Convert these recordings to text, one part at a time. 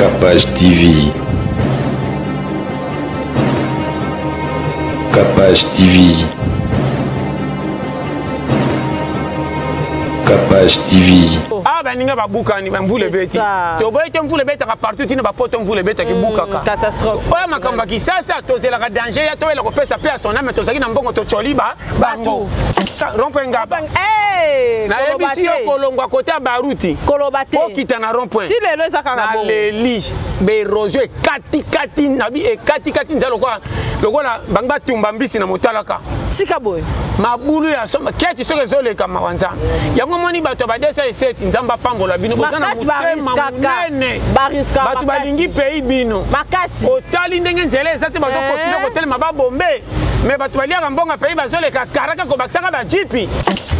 Capage TV. Capage TV. Capage TV. Ah baninga babukani ba mvula ebeti toboyi te mvula ebetaka partout tina bapoto mvula ebetaka mm, ebukaka catastrophe oyo makambo ya kisasa tozelaka danger ya toyela kopesa mpe ya son ame tozalaki na mbongo tocoli ba bango rond-point ngaba nayebisi yo kolongwa kote ya baruti okita na rond-point naleli baérosion ekatikati nabi ekatikati nza lokola lokola bango batumba mbisi na motalaka sika boye mabulu ya somba keti soki ezoleka mawa nzambe yango omoni bato ya badesa eseti nzambe apambola bino boza na motema monene bato balingi pays bino otali ndenge nzela eza te bazokofina eh. kotelema babombe me bato baliaka mbongo pays bazoleka karaka kobakisaka bajipi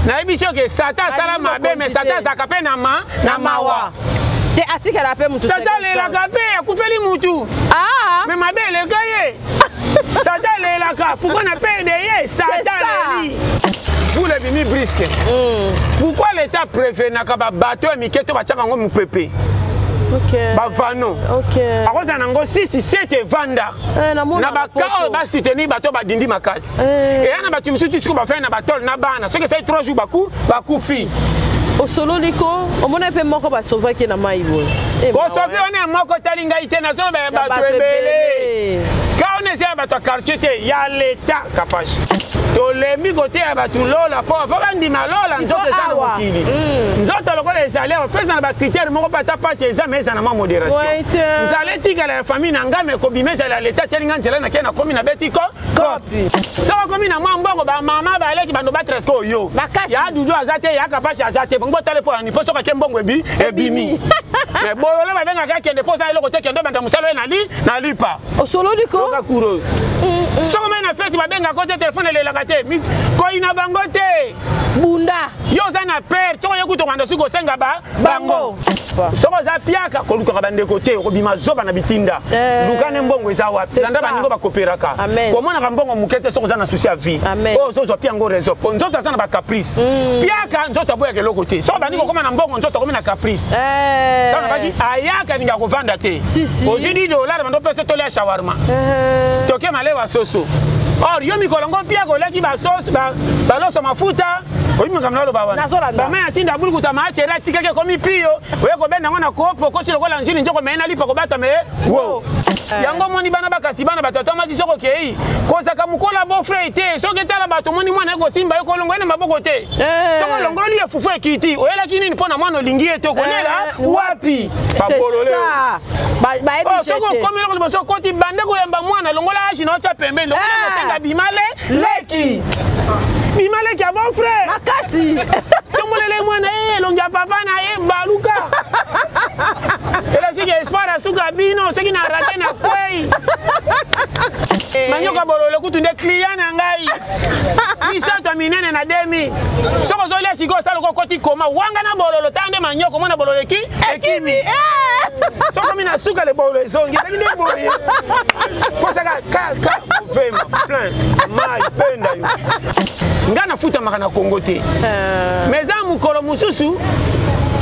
nayebi soki satan asala mabe me satan azalaka mpe na ma na mawa te atikala mpe mutu satan alelaka mpe akufeli mutu ah. me mabe eleka ye satan alelaka pourquoi na pede ye satan aleli fule ebimi briske mm. pourquoi l'état prévenaka babato ya mike to batiaka yango mopepe okay. bavano okay. akozala nango 6 7 evanda eh, na baka oyo basoutenir bato badindi makasi eh. eya na bato mosusu ti sikoyo bafai na batole na bana soki esali 3 jours baku bakufi osololi ko omona mpe moko basovaki na mai boye eh, kosove wana ya moko etali ngai te nazoloba ya bato ebele ka wana eza ya bato ya quartier te ya leta kapashi tolembi koteya bato lola mpo po bandima lola nzoto eza na mokili mm. nzoto lokola ezali awa mpe eza na bacritère moko mpe ata mpasi eza ma eza na mwa modération nzala etikala ya famille na ngai me kobima ezala ya leta ateli ngai nzela nake nakomi nabeti ko kopi soki okomi na mwa mbongo bamama baleki bando batreske oyo ya dudu aza te ya kapashi aza te bongo botale mpo yani mpo soki ake mbongo ebi ebimi me bolole babengaka akende mpo oza eloko te kende obanda mosala oye nali na lipa osololi ko yoka kuro oyo mm, mm. soki omai na feti babengaka te telefone elelaka te koyina bango te bunda yo oza na pere soki oye kutu okanda soki kosenga ba bango soki oza piaka kolukaka bandeko te okobima zoba na bitinda eh, luka nde mbongo eza wapi landa baningo bakoperaka komonaka mbongo moke te soki oza na susi ya vie oyo ozozwa pia yango raison po nzoto aza na bacaprice mm. piaka nzoto aboyaka eloko te soki obandi kokoma na mbongo nzoto akomi na caprice eh. ntango nabaki ayaka alinga kovanda te ozwi 10 dollar bando opesa tolia shawarma eh. toke malewa soso or yo mikolo ngo mpiaka oliaki basoso baloso mafuta oyebi makambo naloba wana bama ya sinda abulukuta maachere atikaki ekomi pio oye kobenda yango na kopo okosi lokola njili njoko meye na lipa kobata meye wo eh. yango omoni bana bakasi bana bato ata mwasi soki okei kozaka mokola bofrei te soki etala bato omoni mwana ye kosimba ye kolongo ye na maboko te eh. soki olongoli ye fufu ekiti oyelaki nini mpo na mwana olingi ye te okolela eh. wapi babolole oh, soki okomi eloko liboso okoti bande koyamba mwana longola age na otya pembeni longola kosenga bimale leki bima leki ya bon frère makasi tombolele mwana ye elongi ya papa na ye baluka elasiki espoir asuka bino soki na rate na kwei manyoka bololo kutu nde client na ngai misato ya minene na demi soki ozolia sikoyo osala okokoti koma wanga na bololo tala nde manyoko omona bololo eki ekimi eh. soki omi na suka le bololo ezongi ezaki nde boye kosaka kaka movema plein mai benda yo ngai nafutamaka na kongo te eh. mais eza mokolo mosusu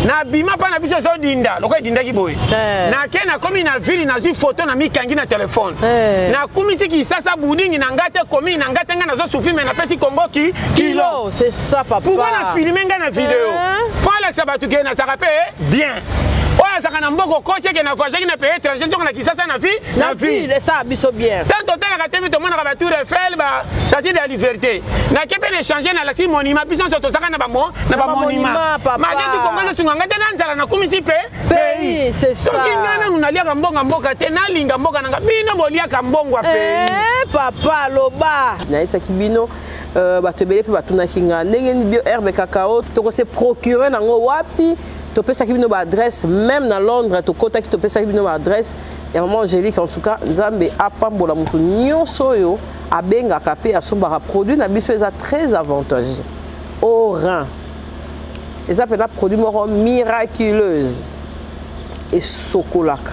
nabima mpa na biso ezodinda lokola edindaki boye eh. nake nakomi na ville nazwi foto na mikangi na telefone eh. nakumisi kisasa budingi na ngai te komi na ngai te ngai nazosufri me napesi kongo ki kilo pourkui na filme ngai na video mpo alakisa bato ke nazalaka mpe bien oyo azalaka na mboka okosi eke na voyagaki na pays étranger nzoka na kisasa na vie na ville esala biso bien tant totalaka te mi tomonaka ba tour eiffel ba statue de la liberté nake mpe na échange nalakisi monument biso nyonso tozalaka na bamo na bamonument malgré tout kongo ezosunga ngai te na nzala nakumisi mpe pays soki ngai nanu naliaka mbongo mboka te nalinga mboka na ngai bino boliaka mbongo ya pays eh, papa loba nayesaki bino euh, bato ebele mpe batunaki ngai ndenge nini bio herbe cacao tokose procure nango wapi topesaki bino baadresse même na londres tokotaki topesaki bino baadresse ya mama angélique en tout cas nzambe apambola moto nyonso oyo abengaka mpe asombaka produit na biso eza très avantageux au rein eza mpenza produit moko miraculeuse esokolaka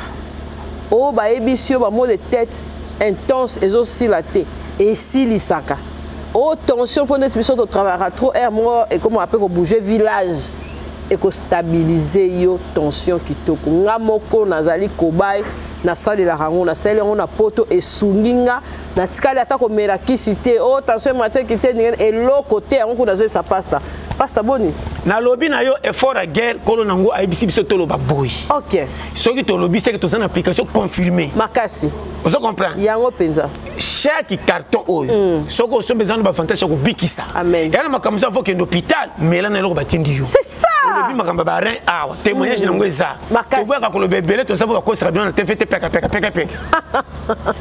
oyo bayebisi yo bamaux de tête intense ezosila te esilisaka oyo tension mpo neti biso totravayaka trop aire moko ekomaka mpe kobouge village Ekostabilize yo tension kitoko. Nga moko nazali cobaye, nasalelaka yango, nasaleli yango na poto, esungi nga, natikali ata komela kisi te. O tension emati te, ndenge eloko te. Yango kuna nazoyebisa pasta. Pasta, boni? Nalobi na yo, effort ya guerre, nkolo nango ayebisi biso toloba boye. Soki tolobi, seke toza na application confirmée. Makasi. Ozo comprendre? Yango mpenza. Chaque carton oyo, soki osombi, eza na baavantage ya kobikisa. Amen. Ya na makambo so, afo okende hôpital, mela na eloko batindi yo. C'est ça. Olobi makambo ya barein awa, témoignage nango eza. Makasi. Toboyaka koloba ebele, toza mpo bakosaka bino na TV te. Peka peka peka peka,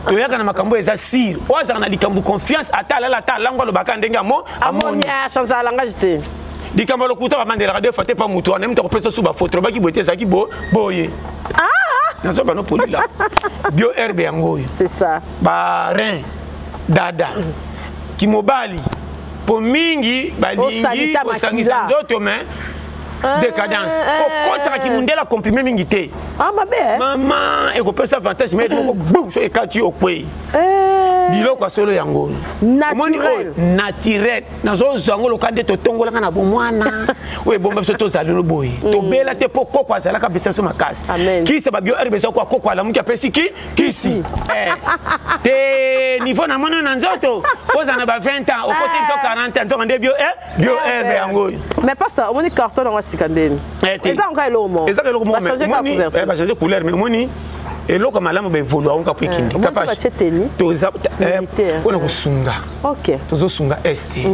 toyaka na makambo eza sire. Oyo azalaka na likambo confiance, ata alala, ata alango, alobaka ndenge amo. Amoni achange langage te. Likambo ya lokuta, bamandelaka deux fois te. Pa motu wana, moto akopesa su bafoto, lobaki boye te, ezalaki boye. Nazoba no polila bio herbe yango oyo. C'est ça. Barein dada kimobali, po mingi balingi Osalita. Kosangisa Makila. nzoto, mais décadence okotaka kimundela comprimé mingi te. Ah, mabe, eh? Mama, ekopesa avantage, mais moko bu, so ekati, okwei. Eh. Biloko ya solo yango oyo. Naturel. Omoni oyo, naturel. Nazozwa yango loka nde totongolaka na bomwana oyo ebomba biso, tozala lelo boye, tobela te, mpo koko azalaka apesa biso makasi. Amen. Kisi babio herbe eza kwa koko alamuki, apesi ki kisi. Eh, te niveau na moni oyo na nzoto, ozala na ba 20 ans, okosi biso 40 ans, nzoka nde bio bio herbe yango oyo. Mais pasta, omoni carton yango ya sika ndeni? Eh, te. Eza yango eloko moko. Eza eloko moko. Bachange kaka couverture. Bachange couleur, mais omoni eloko ya malamu, baévolue yango kaka po ekende. Omoni mpe batie tenue Toza militaire. mpona kosunga. Tozosunga este.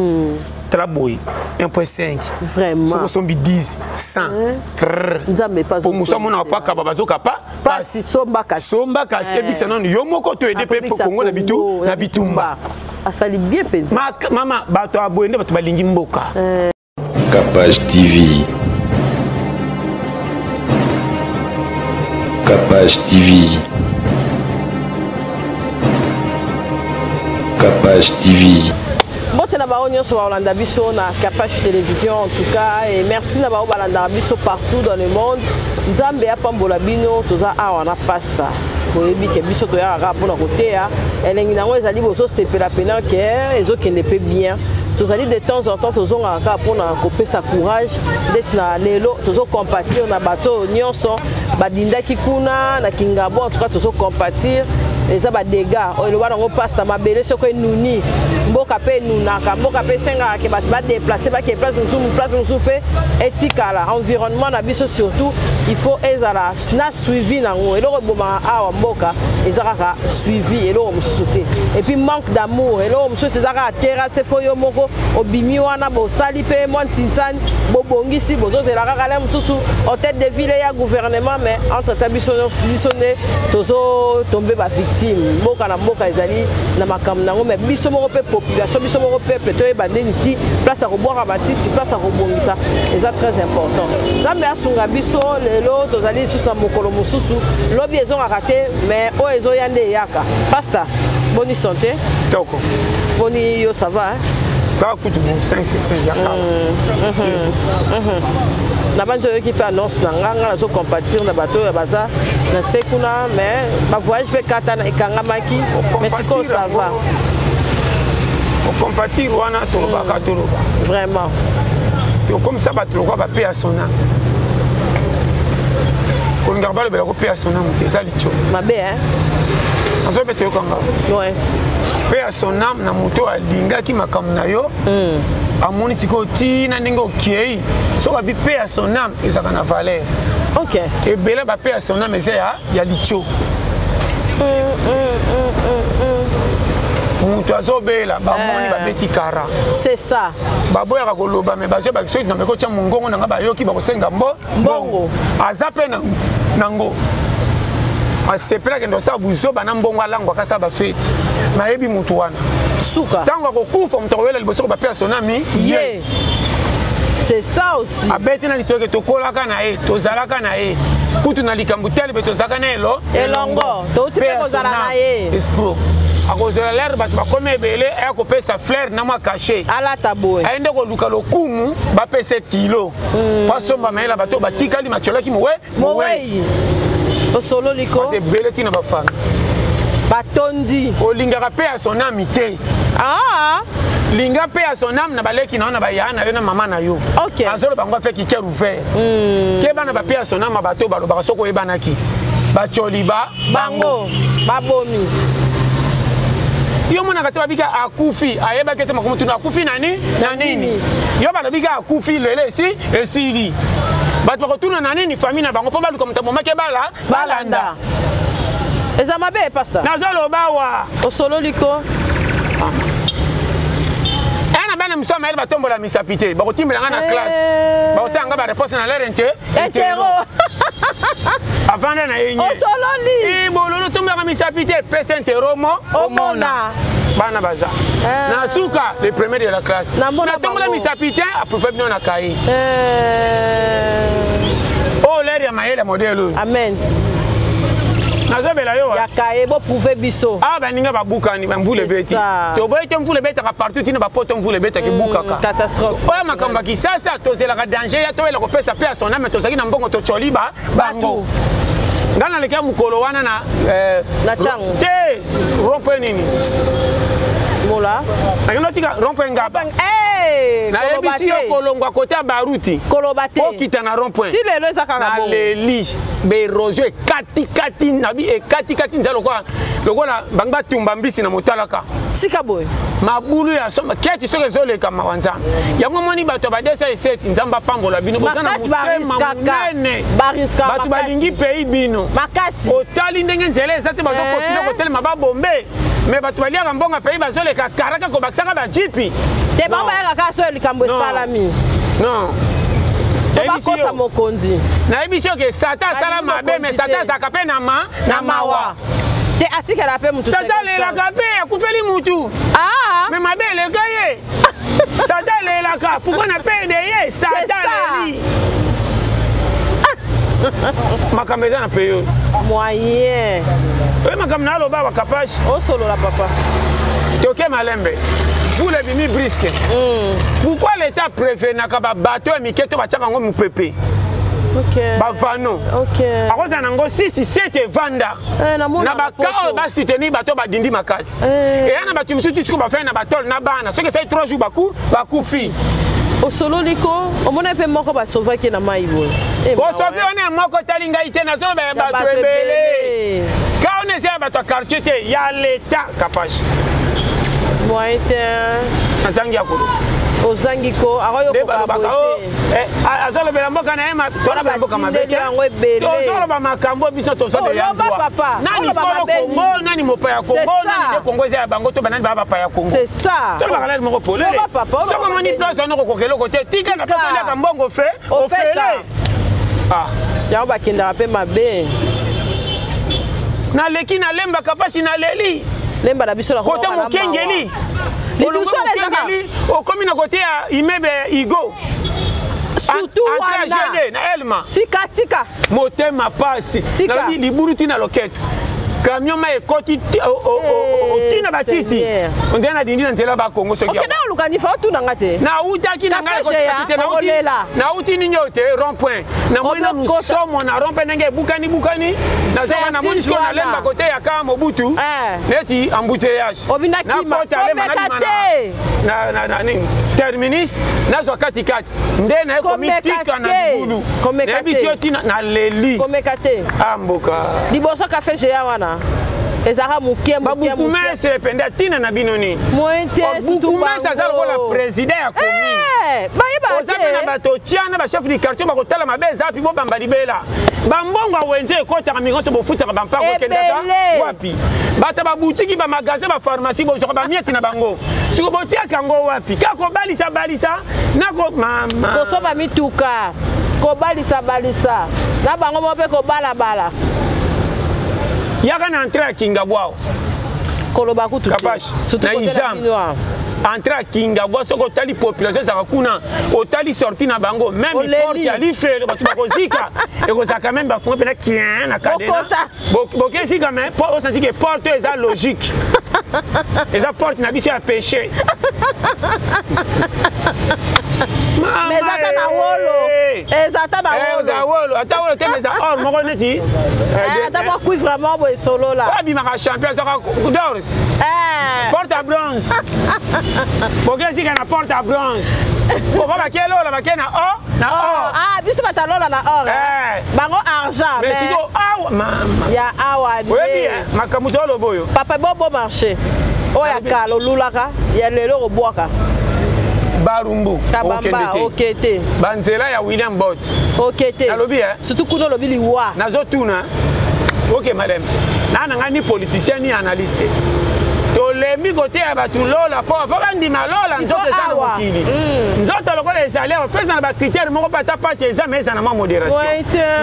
Tala boye, 1.5. Vraiment. Soki osombi 10, 100 trrr. Nzambe epa. Po mosu amona pakaba bazoka pa. Pasi, somba kasi. Somba kasi, ebikisa nano yo moko, to aider mpe Kongo na bitu na bitumba. Asali bien mpenza. Mama, bato ya boye nde bato balingi mboka. Capage TV. Capage TV. Capage TV. Mbote na bango nyonso bakolanda biso na Capage Télévision, en tout cas, et merci na bango balandaka biso partout dans le monde. Nzambe apambola bino. Toza awa na pasta. Boyebi ke biso toyaka kaka mpona koteya. Elengi nango ezali bozosepela pena ke ezokende mpe bien. Tozali de temps en temps, tozongaka kaka mpona kopesa courage. Ndeti na lelo, tozocompatir na bato oyo nyonso badindaki kuna na Kingabo. En tout cas, tozocompatir, eza badégâts oyo eloba nango pasta. Mabele soko enuni, mboka mpe enunaka, mboka mpe esengaka ke bato badéplace, bake place mosusu, place mosusu mpe etikala. Environnement na biso surtout, il faut ezala na suivi nango. Eloko ebomaka awa mboka eza kaka suivi, eloko mosusu te. Et puis manque d'amour, eloko mosusu eza kaka terrasse. Fo yo moko obimi wana, bosali mpe mwa ntinsani, bobongisi, bozozela kaka le mosusu hôtel de ville ya gouvernement. Mais entre temps, biso biso nde tozotombe bavictime. Mboka na mboka ezali na makambo nango, mais biso moko mpe population, biso moko peuple, toyeba ndeni ti place ya kobwaka matiti, place ya kobongisa eza très important. Nzambe asunga biso. Lelo tozali lisusu na mokolo mosusu, lobi ezongaka te, mais oyo ezoya nde eyaka. Pasta, boni santé? Toko. Boni yo, ça va, hein? Kaka kutu 5 5 ya kala. Na banzi oyoki mpe annonce na nga. Nga nazocompatir na bato oyo baza na se kuna, mais bavoyage mpe kata ekangamaki, mais sikoyo ça va. Ocompatir wana, tolobaka, toloba. Vraiment. Tokomisa bato lokwa bape ya sona, kolingaka balobela ko pe ya sona moto eza litio. Mabe, hein? Nazobeta, yokanga. Mpe ya son âme na moto alingaki makambo na yo, amoni sikoyo ntina ndenge okei. Soki abi paix ya son âme, ezalaka na valeur. Ebele bapaix ya son âme eza ya litio. Moto azobela, bamoni, babeti kara. C'est ça. Baboyaka koloba, me bazwi soki nameki otya mongongo na nga, bayoki, bakosenga mbo. Mbongo. Aza mpe nango, asepelaki ndo asala buzoba na mbongo, alangwaka, asala bafeti. Nayebi mutu wana. Suka. Ntango akokufa, moto akoyela liboso ko bapaix ya son âme. Ye, c'est ça aussi. Abeti na lisoki, tokolaka na ye, tozalaka na ye kutu na likambo tali mpe tozalaka na elo. Elongo, touti mpe kozala na ye. Escroc, akozela lere bato bakomi ebele, aya kopesa fleur na mwa cachet. Alata boye. Aye nde koluka lokumu, bapesa kilo po asomba mayela. Bato batikali matyolaki mowe. Mowei, osololi ko. Ebele ntina bafami. Batondi. Olingaka paix ya son âme te. Ah. Linga mpe ya son âme na baleki na yo, na baya na yo, na mama na yo. Azoloba yango avec cœur ouvert. Ke bana bape ya son âme, bato balobaka soki oyebanaki bacoli ba bango babomi. Yo omonaka te, babika akufi, ayebaki ete makomo tuna akufi nani na nini. Yo balobika akufi lelo, esi esili, bato bakotuna na nini famille na bango mpo baluka moto abomaki, ebala balanda. Eza mabe, pasteur. Nazoloba awa. Osololi ko. Eya na bana mosusu ya mayele, batombola misapi te, bakotimbela nga na classe, bakosala nga baréponse na lere nte. Interro. Avanda na ye nye. Osololi. Bololo, tombolaka misapi te, pesa interro mo omona bana baza na suka, le premier de la classe. Namona. Natombola bango. Misapi te, approuve bino na kaye. Oyo lere ya mayele modèle oyo. Amen. Nazobela yo. Ya kaye, boprouve biso. Awa baninga babukani, bamvula C'est ebeti. ça. Toboyi te, mvula ebetaka partout, ntina bapoto, mvula ebetaka, ebukaka. Catastrophe. Oyo makambo ya Kisasa, tozelaka danger ya toyela kopesa mpe ya son âme. Tozalaki na mbongo, tocoli ba bango. Ngai naleki ya mokolo wana na Na Tshangu. Te, rond-point nini? Mola. Nakende otika rond-point Ngaba. Hey, koloba Nayebisi yo. te. Kolongwa kote ya Baruti, Koloba te. okita na rond-point. Ti lelo eza kaka bongo. Naleli baérosion ekatikati nabi, ekatikati nzela lokola bango batumba mbisi na motalaka. Sika boye. Mabulu ya somba keti soki ezoleka, mawa Nzambe. Yango omoni bato ya badesa eseti, Nzambe apambola bino, boza na Makasi. motema Bariskaka. monene. Bariskaka Bato makasi. balingi pays bino. Makasi. Otali ndenge nzela eza te, bazokofina kotelema babombe, me bato baliaka mbongo pays, bazoleka karaka kobakisaka bajipi. Te, bango bayaka kaka soyo likambo Non. esalami. Non. Po Nayebisi bakosa yo. mokonzi. Nayebisi yo ke Satan asala Balingi mabe, me mokonzi Satan te. azalaka mpe na ma na mawa. Te, atikala mpe mutu. Satan alelaka mpe, akufeli mutu. Ah. Me mabe eleka ye. Satan alelaka pourquoi na pede ye. Satan ça. aleli, makambo eza na pe oyo. Moyen. Oyo makambo na aloba bakapache. Osolola, papa. Toke malembe, mvula ebimi brusque. Pourquoi l'État prévenaka babato ya mike to batiaka yango mopepe? Bavano akozala nango 6 7 evanda. Namona. Na baka oyo basoutenir bato badindi makasi. Eya na bato misusu sikoyo bafai na batole na bana, soki esali 3 jours, baku bakufi. Osololi ko, omona mpe moko basovaki na mai boye. Eh, Kosofi mawa. wana ya moko etali ngai te, nazoloba ya Ya bato bato ebele. ebele. Ka wana eza ya bato ya quartier te, ya l'État, Kapage. Moyen te. Nazangi ya koloba. Ozangi ko. Nde Akoyokoka balobaka boye o te. Azolobela mboka na ye, tolobela mboka mabe te. Batindeli yango ebele. Tozoloba makambo biso tozobela. Oloba, papa. Nani Oloba kolo mabe Kongo? nini? Nani mopaya C'est Kongo? ça. Nani nde Kongo eza ya bango to banani baa bapaya Kongo? C'est ça. Tolobaka nani moko polele. Loba, papa, oloba Soki omoni mabe. place wana, okokoka eloko te, tika na Tika. place oliaka mbongo fe. Ofesa. Ofele. Ah. Yango bakendaka mpe mabe. Naleki, nalembaka mpasi, naleli. Lemba na biso na Kote mokengeli. Lidusu wana ezaka. Mokengeli, okomi na kote ya immeuble ya Igo. Surtout Entrée ya wana. GD na Elma. Tika, tika. Motema pasi. Tika. Nalobi libulu ntina loketo, camion ma ekoti otina batiti. Seigneur. Ondenge na dindi na nzela bakongo soki Okende oluka nifa, otunanga te. Nautaki na ngai Café Géant, ekoti te, okolela. Nauti nini oyo te, rond point, namoni na Okokosa. mosomo na rond point ndenge ebukani bukani. Nazoka namoni sikoyo wana. nalemba kote ya ka Mobutu neti embouteillage. Obina kima. Nakota Lemba, Komeka nabima te. na nini, terminus, nazwa katikati nde naye Komeka komitika na te. libulu. Komeka Nayebisi te. yo ntina naleli. Komeka te. A mboka. Liboso café Géant wana ezalaka moke moke moke. Babourgmestre pende ntina na bino nini? Moyen te, surtout Bourgmestre aza bango. lokola président ya commune. Bayeba Oza mpe na te. bato tia na bachef du quartier, bakotala mabe eza wapi, bobamba libela. Bambongo ya wenze ekɔtaka mingi nyonso, bofutaka bampako, ekendaka Ebele. wapi? Bato babutiki, bamagasin, bapharmacie, bozwaka bamieti na bango, siko botiaka yango wapi? Kaka kobalisa balisa nako mama. Kosomba mituka, kobalisa-balisa na bango moko mpe kobalabala. Yaka na entrée ya Kingabwa. Koloba kutu te. Kapash, Surtout na kote na Izam. bino awa. Entrée ya Kingabwa, soki otali population ezalaka kuna, otali sortie na bango même Oleli. porte ya lifelo, bato bakozika, ekozalaka même bafunga mpena kien na cadenas. Bokota. Bokesika me po osanti ke porte oyo eza logique, eza porte na biso ya péché. Mais eza ata na wolo, eza ata na wolo, wolo ata wolo te, mais eza or moko neti ata mwa cuivre moko boye solola. Abimaka champion, azaka d'or, porte à bronze. Boke esika na porte à bronze, poko bake lola, bake na or, na or. Ah, biso bato alola na or, bango argent. Mais siko awa, mama ya awa. Oyebi makambo toloba oyo. Papa, bo marché oyo ya kala olulaka, ya lelo okobwaka. Barumbu. Kabamba oke te. Banzela ya William Bot. Oke te. Nalobi. Surtout kuna olobi liwa. Nazotuna, ok madame, naa na ngai ni politicien ni analyste, tolembi koteya bato lola mpo po bandima lola. Nzoto eza na mokili, nzoto lokola ezali awa, pesa na bacritère moko mpe ata mpasi eza, mais eza na mwa modération.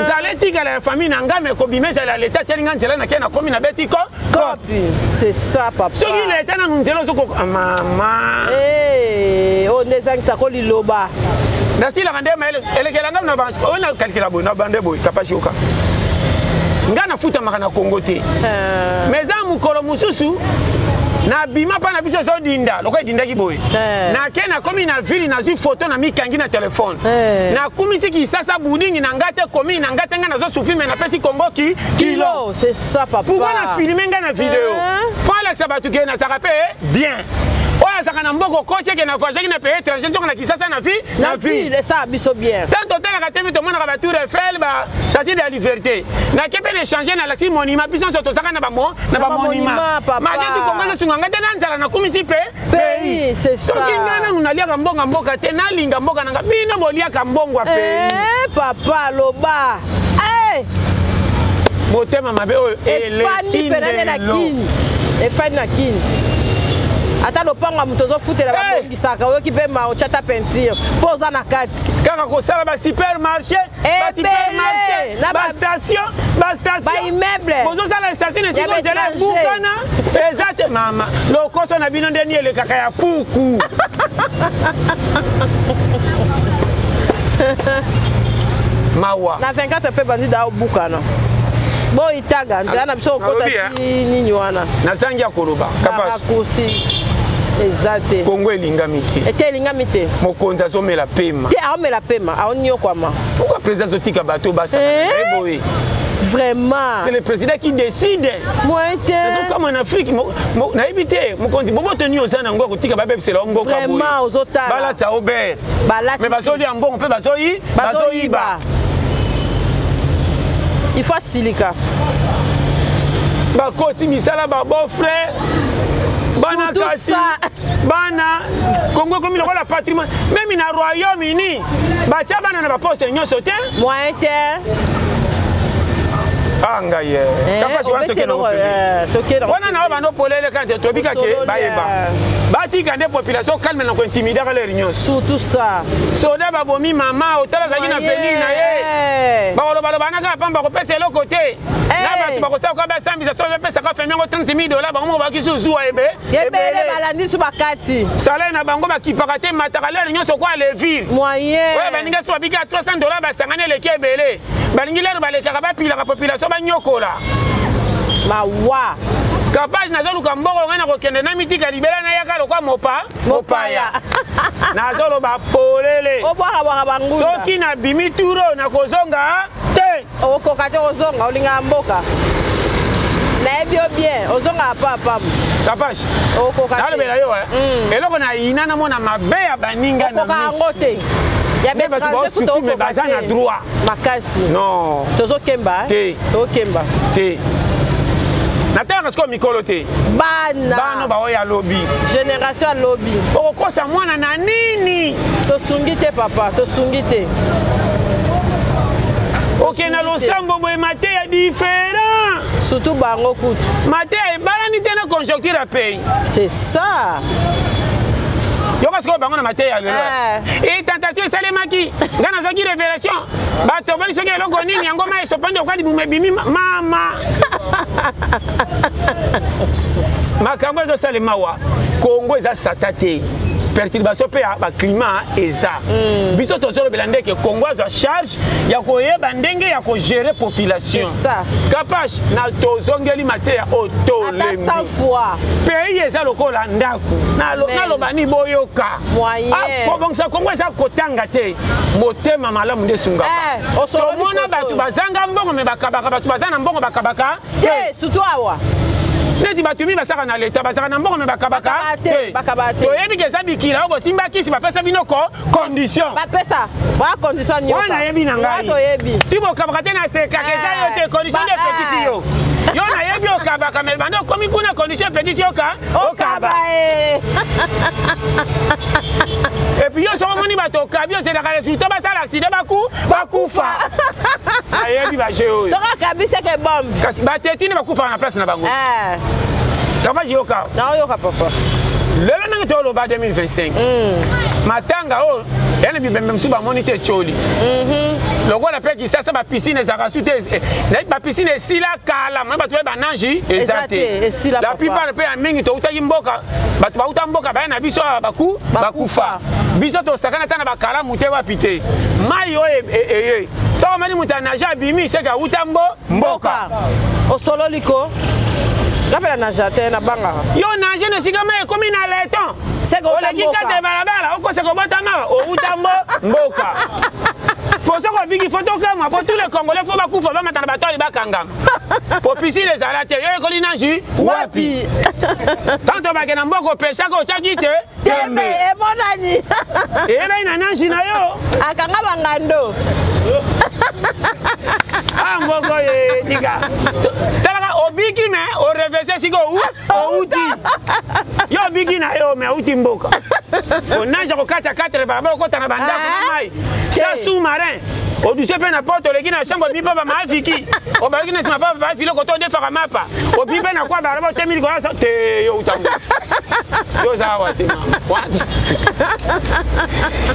Nzala etikala ya famille na ngai, mais kobima ezala ya leta. Atiali ngai nzela, nake, nakomi, nabeti ko. Kopi, c'est ça, papa. Soki leta nanu nzela ozoko, mama. Oyo nde ezangisako liloba. Nasilaka nde mayele elekela ngai na oyo nakalikela boye na bande boye. Kapasi oka ngai nafutamaka na Kongo te, mais eza mokolo mosusu nabima mpa na biso ezodinda lokola edindaki boye. Nake, nakomi na ville, nazwi foto, na mikangi na telefone, nakumisi Kisasa budingi na ngai te, komi na ngai te, ngai nazosouffrir, mais napesi Kongo ki kilo. C'est ça, papa. Pourquoi na filme ngai na video? Mpo alakisa bato ke nazalaka mpe bien. Oyo azalaka na mboka okosi eke na voyageaki na pays étranger, nzonga na Kisasa na vie. Na ville esala biso bien. Tant totalaka te, tomonaka batour Eiffel, bastatue de la liberté. Nake mpe na échange, nalakisi monument. Biso nyonso tozalaka na bamonument. Malgré tout, Kongo ezosunga ngai te na nzala, nakumisi mpe pays. Soki ngai nanu naliaka mbongo mboka te, nalinga mboka nanga. Bino boliaka mbongo ya pays. Papa, loba. Motema mabe oyo. Efandi pena nde na Kini, efandi na Kini. Ata lopango ya moto ozofutela, babongisaka, oyoki mpe ma otya ta peinture mpo oza na kati. Kaka kosala basupermarché, basupermarché, bastation, bastation. Baimmeuble. Bozosala station esika nzela ebukana eza te. Mama, lokoso na bino ndeni elekaka ya puku. Mawa. Na 24 mpe bandi da obukana boyitaga nzela na biso okota ti nini wana. Nazangi ya koloba. Raccourci eza te. Kongo elingami te. Ete elingami te. Mokonzi azomela pema. Te, aomela pema, aoniokwama. Pourquoi président azotika bato basaka boye? Vraiment. C'est le président qui décide. Moyen te. Ezokama na Afrique, nayebi te. Mokonzi, boboto nini oza nango ya kotika babebisela mboka? Vraiment, ozotala. Balatisa obert, mais bazolia mbongo mpe bazoyiba. Il faut asilika. Bakoti misala babeau-frère, bana kasi bana Kongo ekomi lokola patrimoine. Même na Royaume-Uni, batya bana na baposte nyonso te. Moyen te. Ah, ngai kapasi wana tokende wana na oyo bando polele kante tobika ke bayeba batika nde population calme na kointimidaka lere nyonso. Surtout ça. Soda babomi mama, otala azalaki na venir na ye, bakolobaloba na kaka pamba, kopesa eloko te na bato bakosala kwa basambisa. So bapesaka famille yango 30 000 $, bango moko baki zuzuwa ebe. Ebele balandi so bakati. Salaire na bango bakipaka te, mataka lere nyonso kwa levire. Moyen. Oyo baninga so babiki ya 300 $, basangani eleki ebele. Balingi lere balekaka, bapilaka population, banyokola. Mawa. Kapage, nazoluka mbongo ngai na kokende na mitika libela, nayaka lokwa mopa mopaya. Nazoloba polele. Obwakabwaka bangunda. Soki nabimi turo, nakozonga te. Okoka te kozonga, olingaka mboka, nayebi yo bien, ozongaka pa pam. Kapage. Okoka. Nalobela yo eloko na yina, namona mabe ya baninga na yango te. Ya bato baosouffrir, mais baza na droit. Makasi. Non. Tozokemba. Te. Tozokemba. Te, natalaka sikoyo mikolo te. Bana. Bana baoyo alobi. Génération alobi. Okokosa mwana na nini? Tosungi te, papa, tosungi te. Okende na losambo boye, mateya différent. Surtout bango kutu. Mateya ebalani te na conjoncture ya pays. C'est ça. Yoka sikoyo bango na mateya lelo: e tentation esalemaki, ngai nazwaki révélation, bato bali soki eloko nini yango ma esopandi okwa libumu ebimi. Mama, makambo ezosalema wa Kongo eza sata te. Perturbation mpe ya baclimat eza. Biso tozolobela ndeke Congo azwa charge ya koyeba ndenge ya kogérer population. Kapash, na tozongeli mateya oyo tolembi. Pays eza lokola ndako. Naloba ni boyoka, kobongisa Kongo eza kotanga te, motema malamu nde esungaka. Tomona bato bazanga mbongo me bakabaka, bato baza na mbongo bakabaka te, surtout awa. Neti bato mingi basaka na leta, bazalaka na mbongo me bakabaka te. Toyebi ke eza bikila oyo bosimba kisi, bapesa bino ko condition. Bapesa ba condition nyoka. Wana nayebi na ngai ti bokabaka te, nasekaka eza yo te, condition nde epekisi yo. Yo nayebi okabaka, me banda okomi kuna, condition epekisi yo ka okaba. Et puis yo soki omoni bato okabi, ozelaka résultat, basala accident, bakufa. Nayebi baje oyo. Soki akabi, seke bombe. Kasi batetini bakufaka na place na bango. Kama yoka. Naoyoka, papa. Lelo ndenge toloba 2025, matanga oyo ya na bibembe mosusu bamoni te, etioli lokola mpe Kisasa bapiscine ezalaka su te. Bapiscine esila kala, mai bato baye banangi eza te. La plupart mpe ya mingi toutaki mboka, bato bauta mboka baya na biso awa, bakufa. Biso tosakana ata na bakalamu te, wapi te. Mai oyo eye, soki omoni moto anage abimi, seke auta mboka. Osololi ko, nga mpe na nage te, nabangaka. Yo nage na esika mai ekomi na leton, oleki kate balabala, okosa kobotama, outa mboka. Po soki obiki, fo tokamwa, po tous les Congolais fo bakufa, bamata na batoli, bakangama, po piscine ezala te. Yo ekoli nage wapi? Tant obake na mboka, opeshaka, otiaki te tembe, emonani. Eyebaki na nage na yo. Akanga bangando. Ah, mboko ye tika, talaka obiki me orevese sika outi. Yo obiki na yo me outi mboka, onage kokatya 4 balabala, okota na bandako na mai sa sous-marin, oduse mpe na porte, oleki na chambre, obi mpe bamaafiki, obalaki na nsima papa baafili koto, odefaka mapa, obi mpe na kwa balaba, otemi likolo te. Yo uta mboka, yo oza awa te, mama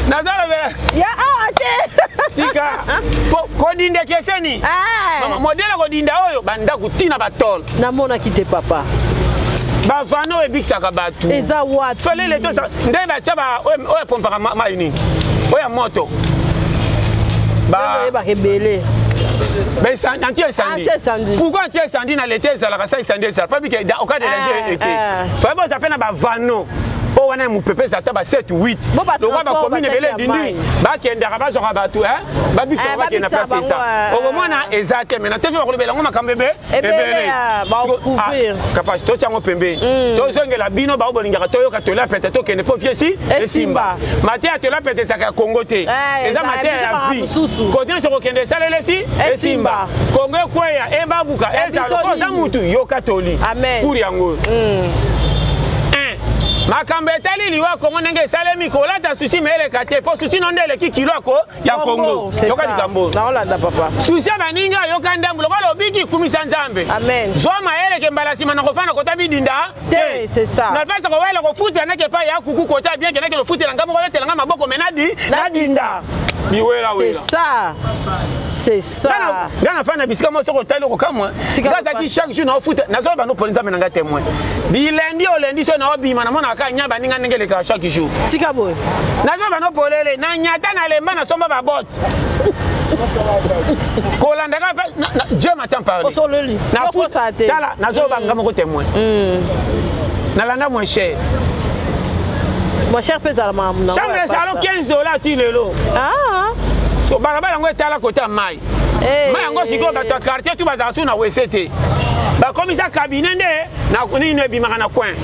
nazalobela. Ya awa te. Tika kodinda ekeseni, mama modele kodinda oyo bandako ntina batole. Namonaki te, papa. Bavano oyo ebikisaka bato. Eza wapi? Felele to nde batya oyo epompaka mai nini, oyo ya moto. Oyebaka ebele. Anti incendie. Pourquoi anti incendie na leta ezalaka sa incendie ezala pas bike au cas de danger? Eke faye boza mpe na bavano oyo wana ya mopepe, eza ata ba 7 8 lokwa bacommune ebele edindi, bakendaka bazwaka bato, babikisaka, bakende na place. Eza okomona eza te. Maintenant te bakolobela yango makambo ebele. Kapasi totya yango pembeni, tozongela bino bao bolingaka toyoka tola pete, tokende mpo viesi esimba. Mateya tola pete ezalaka ya Kongo te, eza mateya ya vie. Kote nyonso kokende, esalele esi esimba, Kongo ekweya, ebabuka, ezala oza mutu yoka toli pour yango. Makambo etali liwa Kongo ndenge esalemi, kolata susi ma eleka te, mpo susi no nde eleki kilo ako ya Kongo. Yoka likambo, susi ya baninga, yoka ndambu lokola obiki, kumisa Nzambe, zwa mayeleke mbala nsima na kofanda kota bidinda. Te, napesa kowela kofutela nake epai ya kuku kota bien, kenake kofutela nga moko, obetelanga maboko me nadi nadinda biwelawela. C'est ça. Nga nafanda na bisika moko, soki otali okokamwa. Nga azalaki chaque jour naofuta, nazoloba no poli Nzambe na nga témoin. Bilendi olendi, so naobima, namonaka nya baninga ndenge elekaka chaque jour. Tika boye. Nazoloba no polele, na nyata na lemba, nasomba babote kolandaka mpe. Dieu m'entend parler. Osololi. Tala, nazoloba nga moko témoin, nalanda moins cher. Moins cher mpe ezala makambo. Chambre ezala 15 $ ti lelo. So balabala yango etala kota mai, mai yango sikoyo bato ya quartier tu bazala su na wese te, bakomisa cabinet nde na nini ebimaka na coin.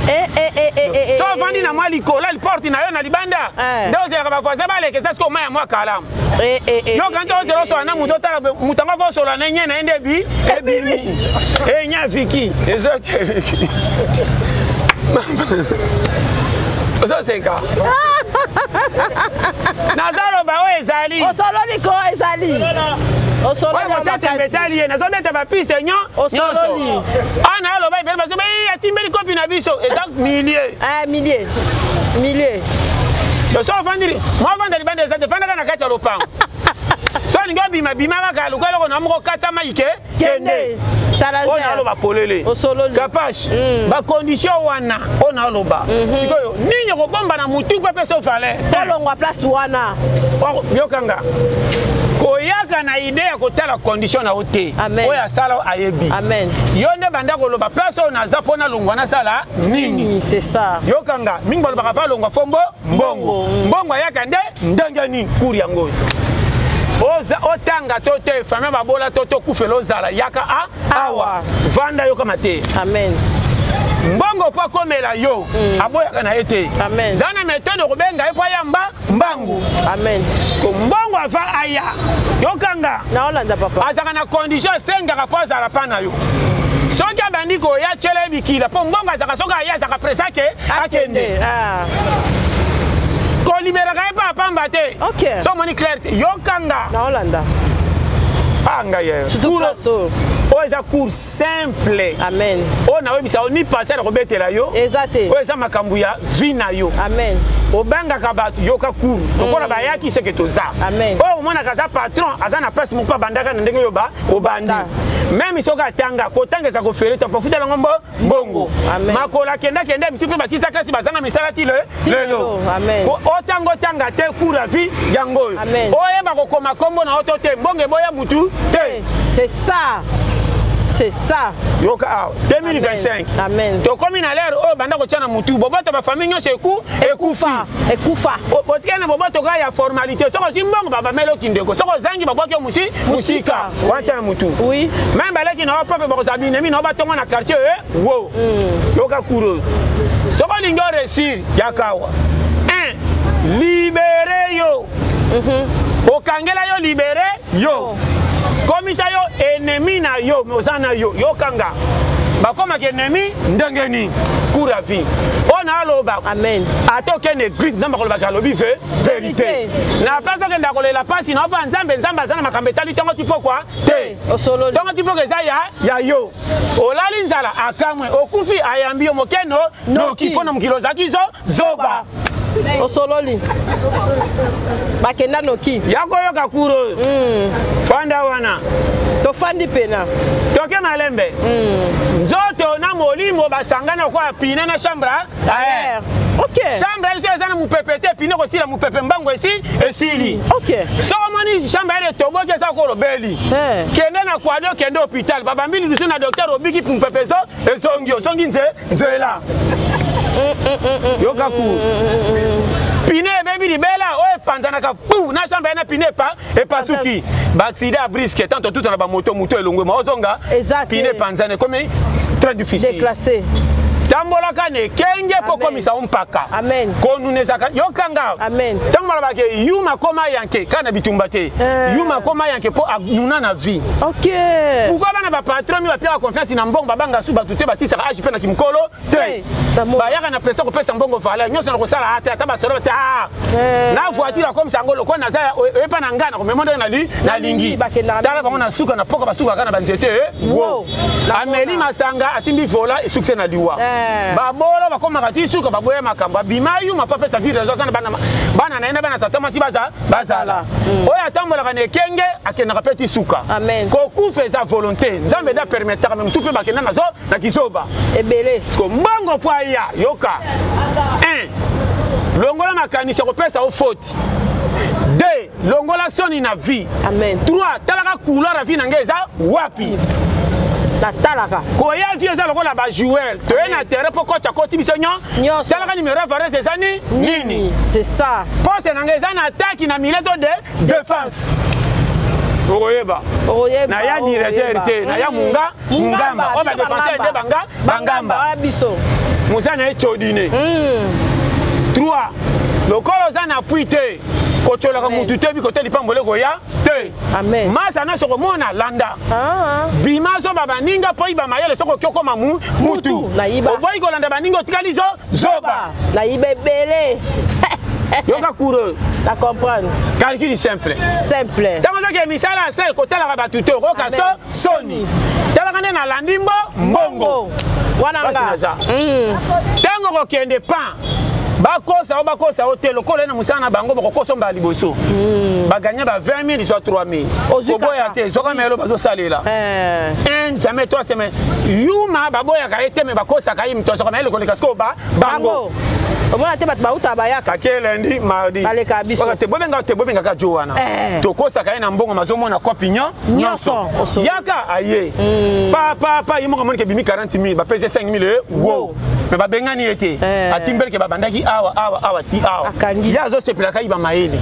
So ovandi na mwa likolo, porte na yo na libanda, nde ozelaka bavoisin baleka, eza sikoyo mai ya mwa kalamu. Yo kanti ozela osola na moto, otala moto yango akosola na nye na ye nde ebi ebimi enya viki ezoteliki, ozoseka. Nazaloba oyo ezali. Osololi ko, ezali. Osololi tembe etali ye, nazobeta bapiste nyonso awa na aloba ebele, bazoba atimbeli kopi na biso, eza milieu. Milieu, milieu. So ovandi mwa ovanda libanda eza te, fandaka na kati ya lopango. So olingi obima, bima kaka, luka eloko na moko, kata mai ke kende. Oyo naoloba polele, Kapash, bacondition wana oyo naoloba sikoyo, nini okobomba na mutu mpe pesa valeur? Olongwa place wana. Yokanga, koyaka na idée ya kotala condition na yo te. Oyo asala ayebi. Yo nde banda koloba: place oyo naza, mpo nalongwa nasala nini? C'est ça. Yokanga, mingi balobaka pa alongwa fo mbongo. Mbongo ayaka nde ndenge nini? Cours yango oyo otanga to te, famille babola to tokufela, ozala yaka a awa, vanda, yokama te. Amen. Mbongo mpo akomela yo, aboyaka na ye te. Za na méthode kobenga ye mpo ayamba mbangu. Amen. Mbongo ava aya, yokanga, Naolanda, papa. azalaka na condition asengaka mpo azala mpa na yo. Soki abandi koya, tyela ye bikila, mpo mbongo azalaka, soki aya, azalaka presa ke akende. Koliberaka ye mpe apamba te. So omoni clair te, yokanga. Naolanda. Ah, ngai oyo eza cours simple. Amen. Oyo naoyebisa yo, ni pasteur akobetela yo. Eza te. Oyo eza makambo ya vie na yo. Amen. Obangaka bato, yoka cours lokola bayaki seke toza. Oyo omonaka aza patron, aza na place moko, abandaka na ndenge oyo obandi. Même soki atanga, kotanga eza kofele to pofutela yango mbongo. Makolo akendakende, misu mpe basisa kasi bazanga misala ti lelo. Otanga, otanga te, cours ya vie yango oyo. Oyeba kokoma nkombo na yo to te, mbongo eboya mutu te. C'est ça, c'est ça. Yoka awa, 2025 tokomi na l'heure oyo banda kotia na mutu boboto. Bafamille nyonso ekufi. Ekufa. Botikali na boboto kaka ya formalité. Soki ozwi mbongo, babameli oki ndeko, soki ozangi, babwaki yo mosika. Wana tia na mutu. Même baleki na yo propre bakozala binemi na yo, batongo na quartier wo. Yoka cours oyo, soki olingi oréussir, yaka awa. 1, libérer yo. Okangela yo, libérer yo, komisa yo ennemi na yo, mais oza na yo. Yokanga, bakomaka ennemi ndenge nini? Cours ya vie oyo naaloba. Amen. Ata okende église, Nzambe akolobaka, alobi ve vérité. Na place okenda kolela mpasi na opa Nzambe, Nzambe aza na makambo etali ntongo ti pokwa te. Ntongo ti pokwa eza ya yo. Olali nzala, akamwe. Okufi, ayambi yo mokeno noki, mpo na mokili ozalaki zo zoba. Osololi, bakenda noki. Ya koyoka cours oyo, fanda wana. Tofandi pena. Toke malembe. Nzoto na molimo basangana lokola pine na chambre air. Chambre biso eza na mopepe te, pine kosila mopepe, mbango esi esili. Soki omoni chambre air etoboki, eza kolobeli, kende na kwadi, okende hôpital, babambi lidusu na docteur, obiki, mopepe ezongi, ozongi nzela. Yoka cours, pine ebebi libela oyo epanzanaka pu na chambre na pine epasuki. Baaccident ya brusque, tant totuta na bamoto, moto elongwe, ma ozonga, pine epanzana, ekomi très difficile. Déclassé. Tambolaka na ekenge mpo komisa o mpaka. Konuna ezaka, yokanga, ntango balobaka yuma koma yanke kaka na bitumba te, yuma koma yanke mpo anuna na vie. Pourquoi bana bapatron mi bapiaka confiance na mbongo, babanga su bato te, basisaka age mpe na kimokolo te, bayaka na presa kopesa mbongo valeur nyonso na kosala ate, ata basolo te na voiture akomisa yango lokola naza oyepa na ngai na komema ndenge nalingi. Tala bango na suka na poka, basukaka na banzete wo. Ameli masanga, asimbi vola, esukise na liwa. Babola bakomaka ti suka, baboya makambo, abima yuma mpo apesa vie raison. Aza na bana na ye na bana tata mwasi bazala. Oyo atambolaka na ekenge akendaka mpe ti suka. Kokufa eza volonté, Nzambe eda permettaka, mais mosusu mpe bakenda nazo na kizoba. Ebele. Mbongo mpo aya, yoka: 1, longola makanisi ya kopesa yo faute. 2, longola soni na vie. Amen. 3, talaka couloir ya vie na ngai eza wapi. Natalaka. Koya vie eza lokola bajoueur, toye na terrain mpo coach akoti biso nyonso. Talaka numéro ya varese eza ni nini. C'est ça. Poste na ngai eza na attaque, na milieu to de défense, okoyeba. Na ya directeur te, na ya munga mungamba oyo badéfenseur nde banga bangamba. Biso. Moza na ye codine. 3, lokola oza na appui te, kotyolaka mutu te, bikote lipambolo ekoya te. Masa nyonso komona, landa, bima, zoba baninga mpo yiba mayele. Soki oki okoma mutu, oboyi kolanda baninga, otikali zo zoba. Nayiba ebele. Yoka cours. Na comprendre. Calcul simple. Simple. Ntango ozaki misala ya se, kotalaka bato te, okoyoka so soni. Talaka nde nalandi mbongo. Wana nga naza ntango kokende pan. Bakosa yo, bakosa yo te. Lokola ye na mosala na bango, bakokosa mbala liboso. Baganye ba 20 000, zwa 3 000, koboya te. Zoka melo bazosalela un jamais 3 semaines. Yuma baboyaka ye te, me bakosaka ye. Moto azwaka mayele koleka sikoyo bango. Omona te, bato bauta bayaka. Kake lundi, mardi. Baleka biso. Te, bobengaka te, bobengaka jo wana. Tokosaka ye na mbongo, mazomona kopi nyonso. Yaka aye pa pa pa, ye moko amonike ebimi 40 000, bapesi 5 000 wo, me babengani ye te. Atimbeleke babandaki awa awa awa ti awa, ye azosepelaka yiba mayele.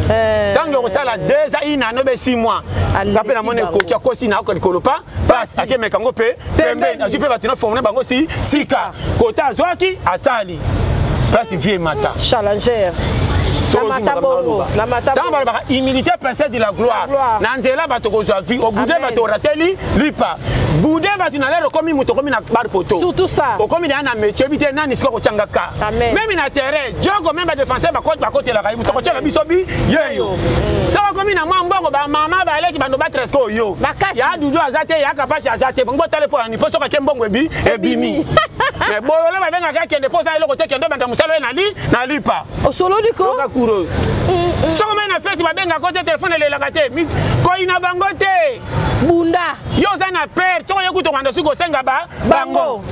Ntango okosala 2 ans, ina ano be 6 mois, nga mpe namoni ekoki akosi na likolo pa pasi, akemeka yango mpe pembeni, azwi mpe bato na forme bango si sika kota azwaki, asali place vie mata. Challenger. Ntango balobaka humilité princesse de la gloire, na nzela bato kozwa vie obude, bato orateli lipa bude, bato na lelo okomi moto, okomi na bar poto. Surtout ça. Okomi na métier oyebi te nani sikoyo kotyanga ka meme na terrain jogo, meme badéfenseur bakotelaka ye, moto akotyela biso bi yeyo. Soki okomi na mwa mbongo, bamama baleki bando batreske oyo ya Dudu aza te, ya Kapasi aza te, bongo botale mpo ani mpo soki ake mbongo ebi ebimi. Mais bolole babengaka akende mpo oza eloko te, kende obanda mosala oyo nali na lipa. Osololi ko. Yoka kuro oyo. Soki omai na feti, babengaka te, telefone elelaka te, koyina bango te. Bunda. Yo oza na pere, soki oye kutu okanda soki kosenga bango.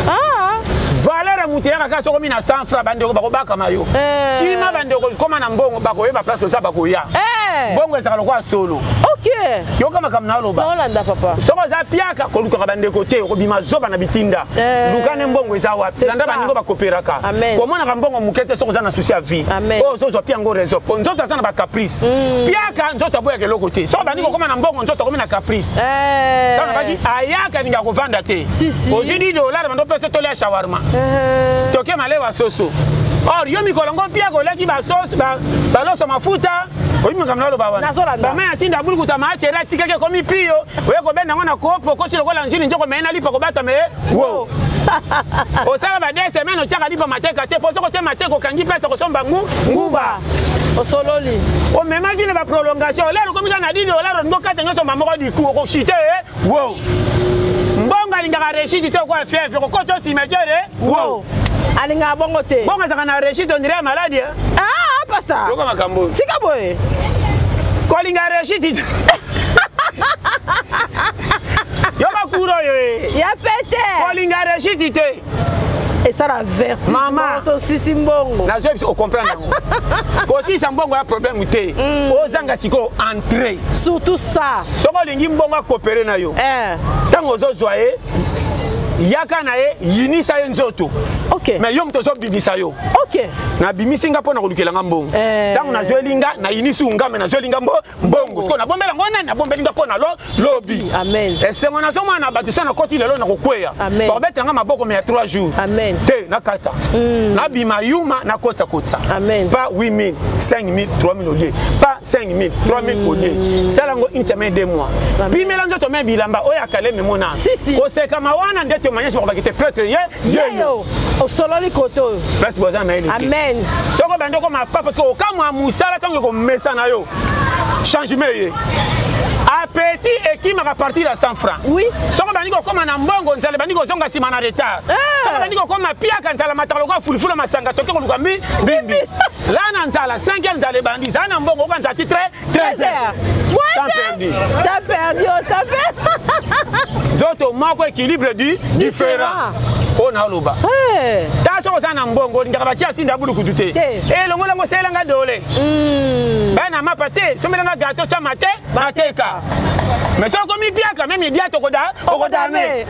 Ah. Valeur ya moto eyaka kaka soki omi na 100 franc. Bandeko bakobakama yo. Kima bandeko, koma na mbongo, bakoyeba place oza, bakoya. Mbongo ezalaka lokola solo. Yoka makambo na oloba. Naolanda, papa. Soki oza piaka, kolukaka bandeko te, okobima zoba na bitinda. Luka ne mbongo eza wapi, landa baningo bakoperaka. Komonaka mbongo moke te soki oza na souci ya vie. Oyo ozozwa mpe yango raison po nzoto aza na bacaprice. Piaka, nzoto aboyaka eloko te. Soki bandi kokoma na mbongo, nzoto akomi na caprice. Ntango nabaki ayaka, alingaka kovanda te. Ozwi 10 dollar, bando opesa tolia shawarma, toke malewa soso. Or yo mikolo ngo mpiaka oliaki basoso, baloso mafuta. Oyebi makambo naloba wana? Bama ya sinda bulukuta maachere atikaki ekomi pio, oye kobenda yango na kopo, okosi lokola njili njoko meye na lipa kobata meye wo. Osala ba 2 semaines, otiaka lipa mateka te, po soki otie mateka, okangi place kosomba nguba. Osololi. Omemaki na baprolongation. Olero okomi kaka na 10 dollar, olingi okata nyonso moko diku, okoshite wo. Mbongo alingaka réussite te, okoya fièvre okokota o cimetière wo. Alingaka bongo te. Mbongo azalaka na réussite, on dirait maladi. Ah, pasteur. Yoka makambo. Tika boye. Kolinga réussite, yoka kuro oyo e. Ya pete. Kolinga réussite te. Esala vertige. Mama. Osisi mbongo. Nazwa biso, ocomprendre yango. Kosisa mbongo ya problème te, ozanga sikoyo entrée. Surtout ça. Soki olingi mbongo akopere na yo, ntango ozozwa ye, yaka na ye, yinisa ye nzoto. Mais yo moto ozobimisa yo. Nabimisi nga mpo na kolukela nga mbongo. Ntango nazweli nga, nayinisi nga, me nazweli nga mbongo. Sikoyo nabombela ngo nani? Nabombeli nga mpo na lobi. Amen. Esengo nazomona na bato, so nakoti lelo, nakokweya. Amen. Bakobetela nga maboko me ya 3 jours. Amen. Te, nakata, nabima yuma, nakotisakotisa. Amen. Pas 8000, 5000, 3000 olie, pas 5000, 3000 olie. Sala yango une semaine, 2 mois. Pimela nzoto me bilamba oyo akalemi mona. Si, si. Kosekama wana nde témoignage, bakobaki te prêtre ye yeyo. Yeyo. Osololi kote oyo. Place boza mayele te. Amen. Soko bandi okoma pa, parce que okamwa mosala, ntango ekomesa na yo changement ye, appétit ekimaka partir ya 100 francs. Soko bandi kokóma na mbongo, nzala ebandi kozonga nsima na retard. Soko bandi kokóma piaka, nzala mataka lokola fulufulu masanga, toke koluka mbi mbimbi la na nzala 5 heures, nzala ebandi. Zala na mbongo, oka nzala ti 13 heures. Temps perdu. T'as perdu, oh, t'as perdu. Nzoto moko, équilibre du différent oyo naoloba. Ta soki oza na mbongo, olingaka batia sinda bulukutu te. Te. Elongolango osalelanga dole baya na mapa te, sombelanga gato, tia mate mateka. Mais soki okomi piaka, meme idia tokoda okodame.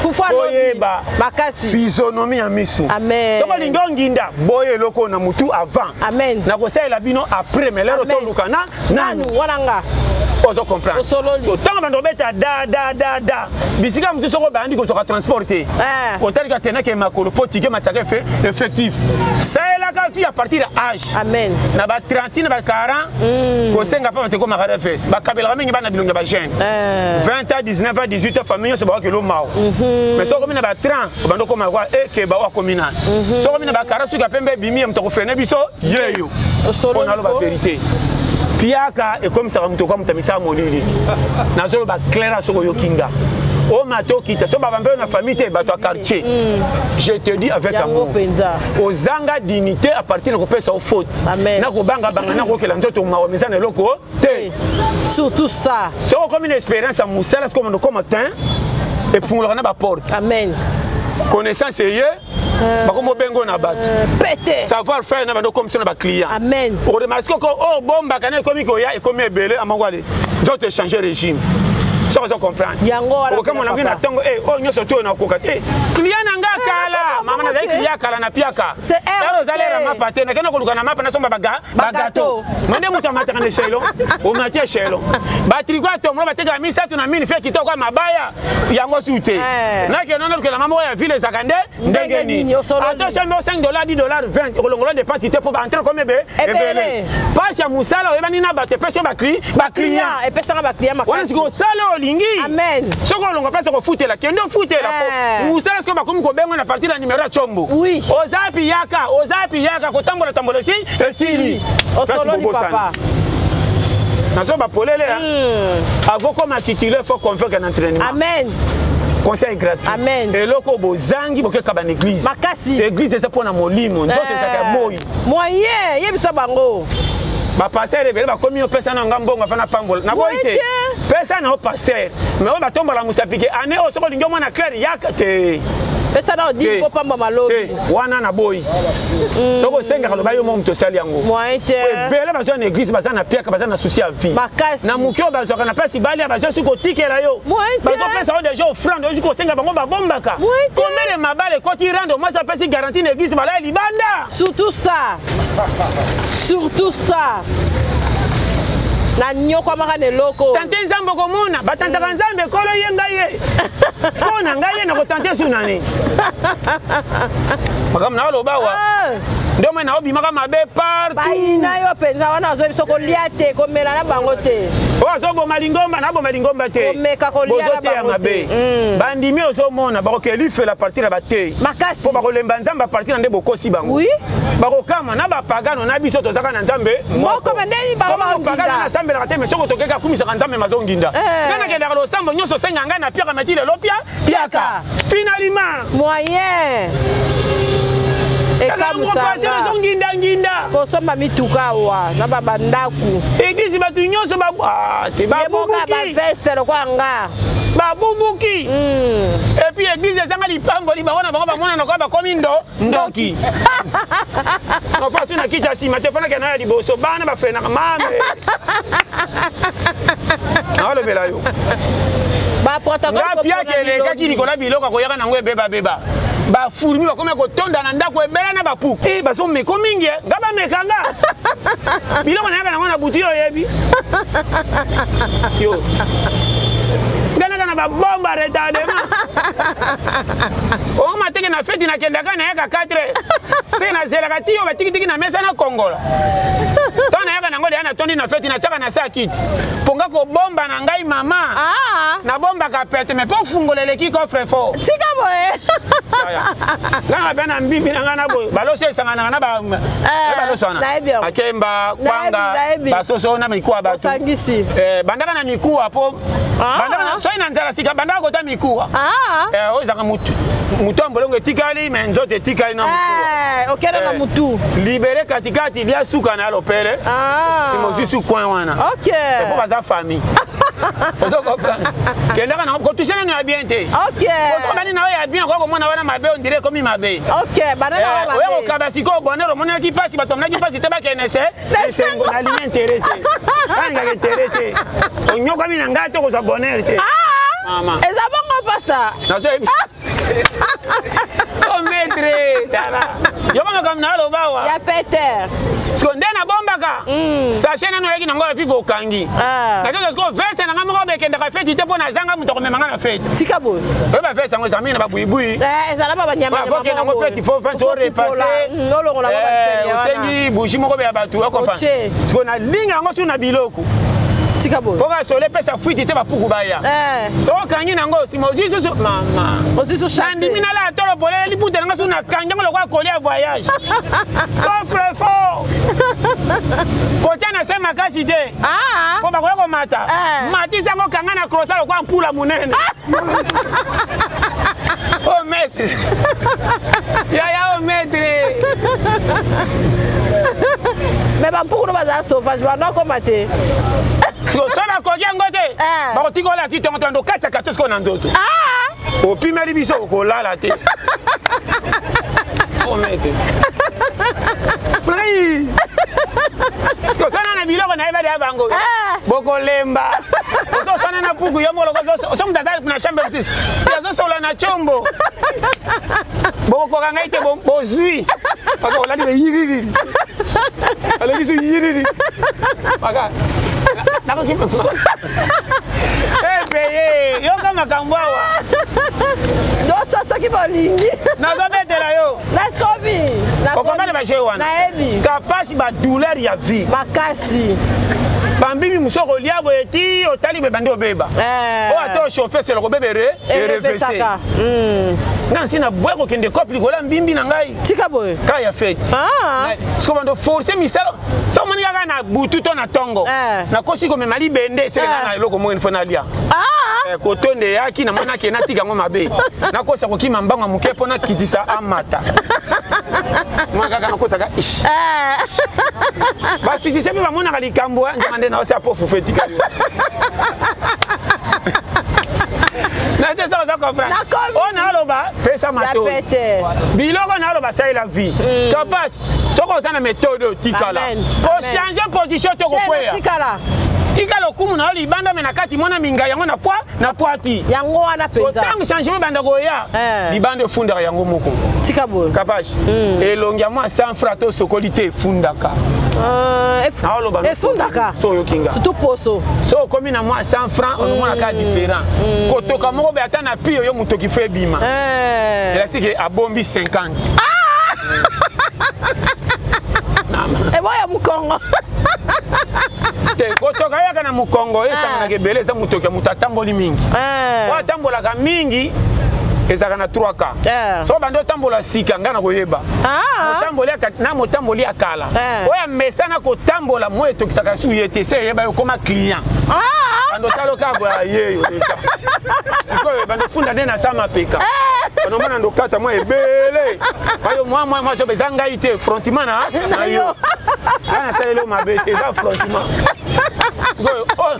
Fufu alobi. Oyeba. Makasi. Physionomie ya misu. Amen. Soki olingi onginda boye eloko na mutu avant. Amen. Nakosalela bino après, mais lero Amen. toluka na nanu. Nanu wana nga. Ozo comprendre? Osololi. So ntango bando obeta da da da da, bisika mosusu soko obandi kozwaka transport te, otalika tenake makolo mpo tike matiaka effectif. Salelaka fi à partir ya âge. Amen. Na ba 30, na ba 40, kosenga mpa bato ekomaka refes. Bakabelaka mingi bana bilongi ya bajeune. 20 ans, 19 ans, 18 ans, famille nyonso bakokelo mawa. Mais soki okomi na ba 30, obandi okoma kwa ekeba oyo akomi nani. Soki okomi na ba 40, soki apembe ebimi, ye moto akofrene biso yeyo. Osololi. Mpo naloba vérité, piaka ekomisaka moto okwa moto amisala molili. Nazoloba claire, soki oyoki nga. Omata okita, so babambe yo na famille te, bato ya quartier. Je te dis avec amour, ozanga dignité à partir na kopesa yo faute, na kobangabanga, na kokela nzoto mawa, meza na eloko te. Surtout ça. Soki okomi na expérience ya mosala, soki omanda okoma tin, efungolaka na baporte. Amen. Connaissance eye, bakomi obengo na bato. Pete. Savoir faire na bando commission na baclient. Amen. Okodemaka sikoyo oyo obombaka na ekomi koya, ekomi ebele, amango ale nzoto échange régime. Soki ozo comprendre yango wana, okokamona ngo na ntongo oyo nyonso to oyo nakoka te. Client na nga kala, mama, nazali client kala na piaka. Ero ozalera mapa te, nakende koluka na mapa, nasomba bagato mande. Moto amataka na échelon, omati échelon, batriko ya tombolo batekaka misato na mini fe kitoko ya mabaya yango su te. Nakende nalukela mama oyo ya ville ezalaka nde ndenge nini. Ata osombi 5 dollar, 10 dollar, 20, okolongola dépense te, mpo baentre komi ebele. Pasi ya mosala, oyebani na bato, epesi yo baclient. Epesaka baclient. Wana sikoyo osala oyo olingi. Amen. Soki olonga place kofutela, kende ofutela mosala. Sikoyo bakomi kobenga na partir ya numero ya combo. Oza pi yaka, oza pi yaka, kotambola tambola esi esili. Osololi, papa. Nazo bapolele. Avant koma titulaire, faut convaincre un entraînement. Amen. Conseil gratuit. Amen. Eloko bozangi, bokeka bana église. Makasi. Église eza mpona molimo, nzoto ezalaka ya moi. Moyen yebisa bango. Bapaster ebele bakomi, opesa na nga mbongo afa napambola, naboyi te. Pesa na yo paster, mais oyo batombola mosapi ke ane oyo, soki olingi omona claire, yaka te. Pesa na odimi kopamba malobi. Wana naboyi. Soki osengaka, loba yo mo moto osali yango. Moyen te. Ebele bazwa na église, baza na piaka, baza na souci ya vie. Na moke oyo bazwaka na place balia, bazwa soki kotikela yo, bazopesa yo déjà offrande, oyoki kosenga bango babombaka. Combien de mabala ekoti rendre, mwasi apesi garantie na église, balaya libanda. Surtout ça, surtout ça, nanyokwamaka na eloko. Tante Nzambe, okomona batantaka Nzambe ekolo ye ngai ye mpo na ngai ye nakotante su na nini. Makambo na oloba wa nde omoi naobimaka mabe partout. Bayina yo mpenza wana, azoyebi biso kolia te, komela na bango te. Oyo azoboma lingomba, naboma lingomba te. Komeka kolia na Bozoteya bango mabe. te. Bandimi, ozomona bakokeli fela partir na batei. Makasi. Mpo bakolemba Nzambe a partir na nde bokosi bango. Bakokama na bapagano na biso, tozaka na Nzambe. Moko, me ndeni bango mopagano baonginda. Nasambelaka te, mais soki tokeki akumisaka Nzambe, mazonginda. Ngai nakendaka losambo nyonso, osenga ngai na piaka mati lelo pia piaka finalement. Moyen ekamusanga. Ezongindanginda. Kosomba mituka awa na babandako. Église bato nyonso te. Ye moko Babubuki. Baveste lokola nga. Babubuki. Et puis église ezanga lipamboli, bango na bango bamona koya, bakomi ndo ndoki nofasu na kiti ya nsima te, mpo nakenda ya liboso, bana bafrenaka mame, naolobela yo. Baprotocole. Nga piaka elekaki likolo ya biloko, akoyaka nango ebebabeba, bafourmi bakomi kotonda na ndako ebele na bapuku. E bazomeko mingi, nga bameka nga biloko nayaka nango na butu, yo oyebi yo nga naka na babomba retardement okoma teke na feti, nakendaka nayaka 4 heures, seke nazelaka ti yo batikitiki na mesa na kongola to nayaka nango deya, natondi na feti, natiaka na sa kiti mpo nga kobomba na ngai mama. Nabombaka pete, mais mpo fungola eleki coffre fort. Tika boye. Nga na bia na mbimbi na ngai na boye, baloso esanganaka na baloso wana. Nayebi yango. Akemba kwanga. Nayebi. Basoso na mikuwa bato. Osangisi. Bandaka na mikuwa mpo bandaka soki na nzala sika, bandaka kota mikuwa. Oyo ezalaka mutu mutu ya mbolongo etikali, mais nzoto etikali na mikuwa. Okende na mutu. Libere katikati, lia suka na ya lopele. Sima ozwi su coin wana. Mpo baza famille, ozo comprendre, kendaka na kotouche nano ya bien te. Osoki bani na oyo ya bien, okoki komona wana mabe, on dirait ekomi mabe. Ok, banana wa mabe. Oya kokaba sikoyo bonheur, omonaki mpasi, bato bamonaki mpasi te, bakende se esengo. Nalingi intere te, alingaka intere te, onyokami na ngai te, kozwa bonheur te. Mama. Eza bongo, pasteur. Nazoyebi o maître, tala yoko makambo na aloba awa. Ya Peter. Siko nde nabombaka sachet nano oyaki nango ya vive, okangi. Nakoki siko veste na ngai moko bekendaka feti te, mpo nazanga moto akomema ngai na feti. Tika boye. Oyo baveste yango eza mingi na babuibui. Ezala ba banyama. Okende yango feti, fo vente orepasse. Olongola ba. Osengi bougie moko be ya bato, okopa. Otie. Siko nalinga yango su na biloko. Tika boye. Mpo solo epesa fuite te bapuku baya. Eh. Soki okangi nango nsima ozwi susu mama. Ozwi susu chasse. Nandimi nalala tolo polele liputa nanga susu nakangi yango lokola koli ya voyage. Coffre fort. Kotia na se makasi te. Ah. Mpo bakoya komata. Eh. Matisa yango kanga na croissant lokola mpula monene. Oh maître. Yaya oh maître. Mais bampuku no bazala sauvage banokoma te. Siko so bakoki yango te Eh. bakotika olala ti tongo tongo okataka to sikoyo na nzoto Ah! opimeli biso okolala te. Oh maître. Ngai. Siko osana na biloko na yebali ya bango. Eh. Bokolemba. Ozosana na puku yo moko so moto aza na chambre mosusu. Azosola na chombo. Bokokoka ngai te bozwi. Baka olali be yiriri. Aleki so yiriri. Baka nakoki. Eh peye, yoka makambo awa. Nyonso soki bolingi. Nazobetela yo. Nakomi. Okombana ba jeu wana. Nayebi. Kapashi ba douleur ya vie. Makasi. Bambimi mosusu okolia boye ti otali boye bandi obeba. Eh. Oyo ata ochauffe selo kobeba ere erevese. Nga nsi naboya kokende cope likolo ya mbimbi na ngai. Tika boye. Kaka ya fete. Ah. Siko bando force misala. So omoni kaka na butu to na tongo. Eh. Nakosi komema libende esele nga na eloko moko info nalia. Ah. Eh, kotonda eyaki namonaki natika yango mabe. Nakosa kokima mbango ya moke mpo nakitisa amata. Mwa kaka nakosaka ish. Eh. Baphysicien mpe bamonaka likambo nzanga nde naosi apo fufu etikali. Na te soki oza comprendre. Nakomi. Oyo naloba pesa matoi. Ya pete. Biloko naloba salela vie. Kapash soki oza na méthode oyo tikala. Amen. Kochange position to kokweya. Tikala. Tika lokumu na yo libanda me na kati mona minga yango na pwa na pwati. Yango wana mpenza. Ntango changement ebanda koya Eh. libanda efundaka yango moko. Tika boye. Kapash elongi ya mwa 100 francs to osokoli te efundaka. Naoloba no- Efundaka. So oyoki nga. Surtout poso. So okomi na mwa 100 francs onomonaka différent. Kotoka moko boye ata na pio yo motoki fo ebima. Eh. Elasi ke abombi 50. Eboya mokongo. Te kotoka yaka na mokongo esanganaka ebele eza motoki ya moto atamboli mingi. Eh. Oyo atambolaka mingi ezalaka na 3 cas. Eh. So bandi otambola sika nga na koyeba. Ah. Motamboli ya na motamboli ya kala. Eh. Oyo amesana kotambola moyo etokisaka su ye te se eyeba yo okoma client. Ah. Bando otala kaka boye ye yo leka. Sikoyo bando funda nde na sa mapeka. Bando mona ndo kata mwa ebele. Bayo mwa mwa mwa sobe eza ngai te frontima na na yo. Nga nasaleli yo mabe te eza frontima. Sikoyo oh,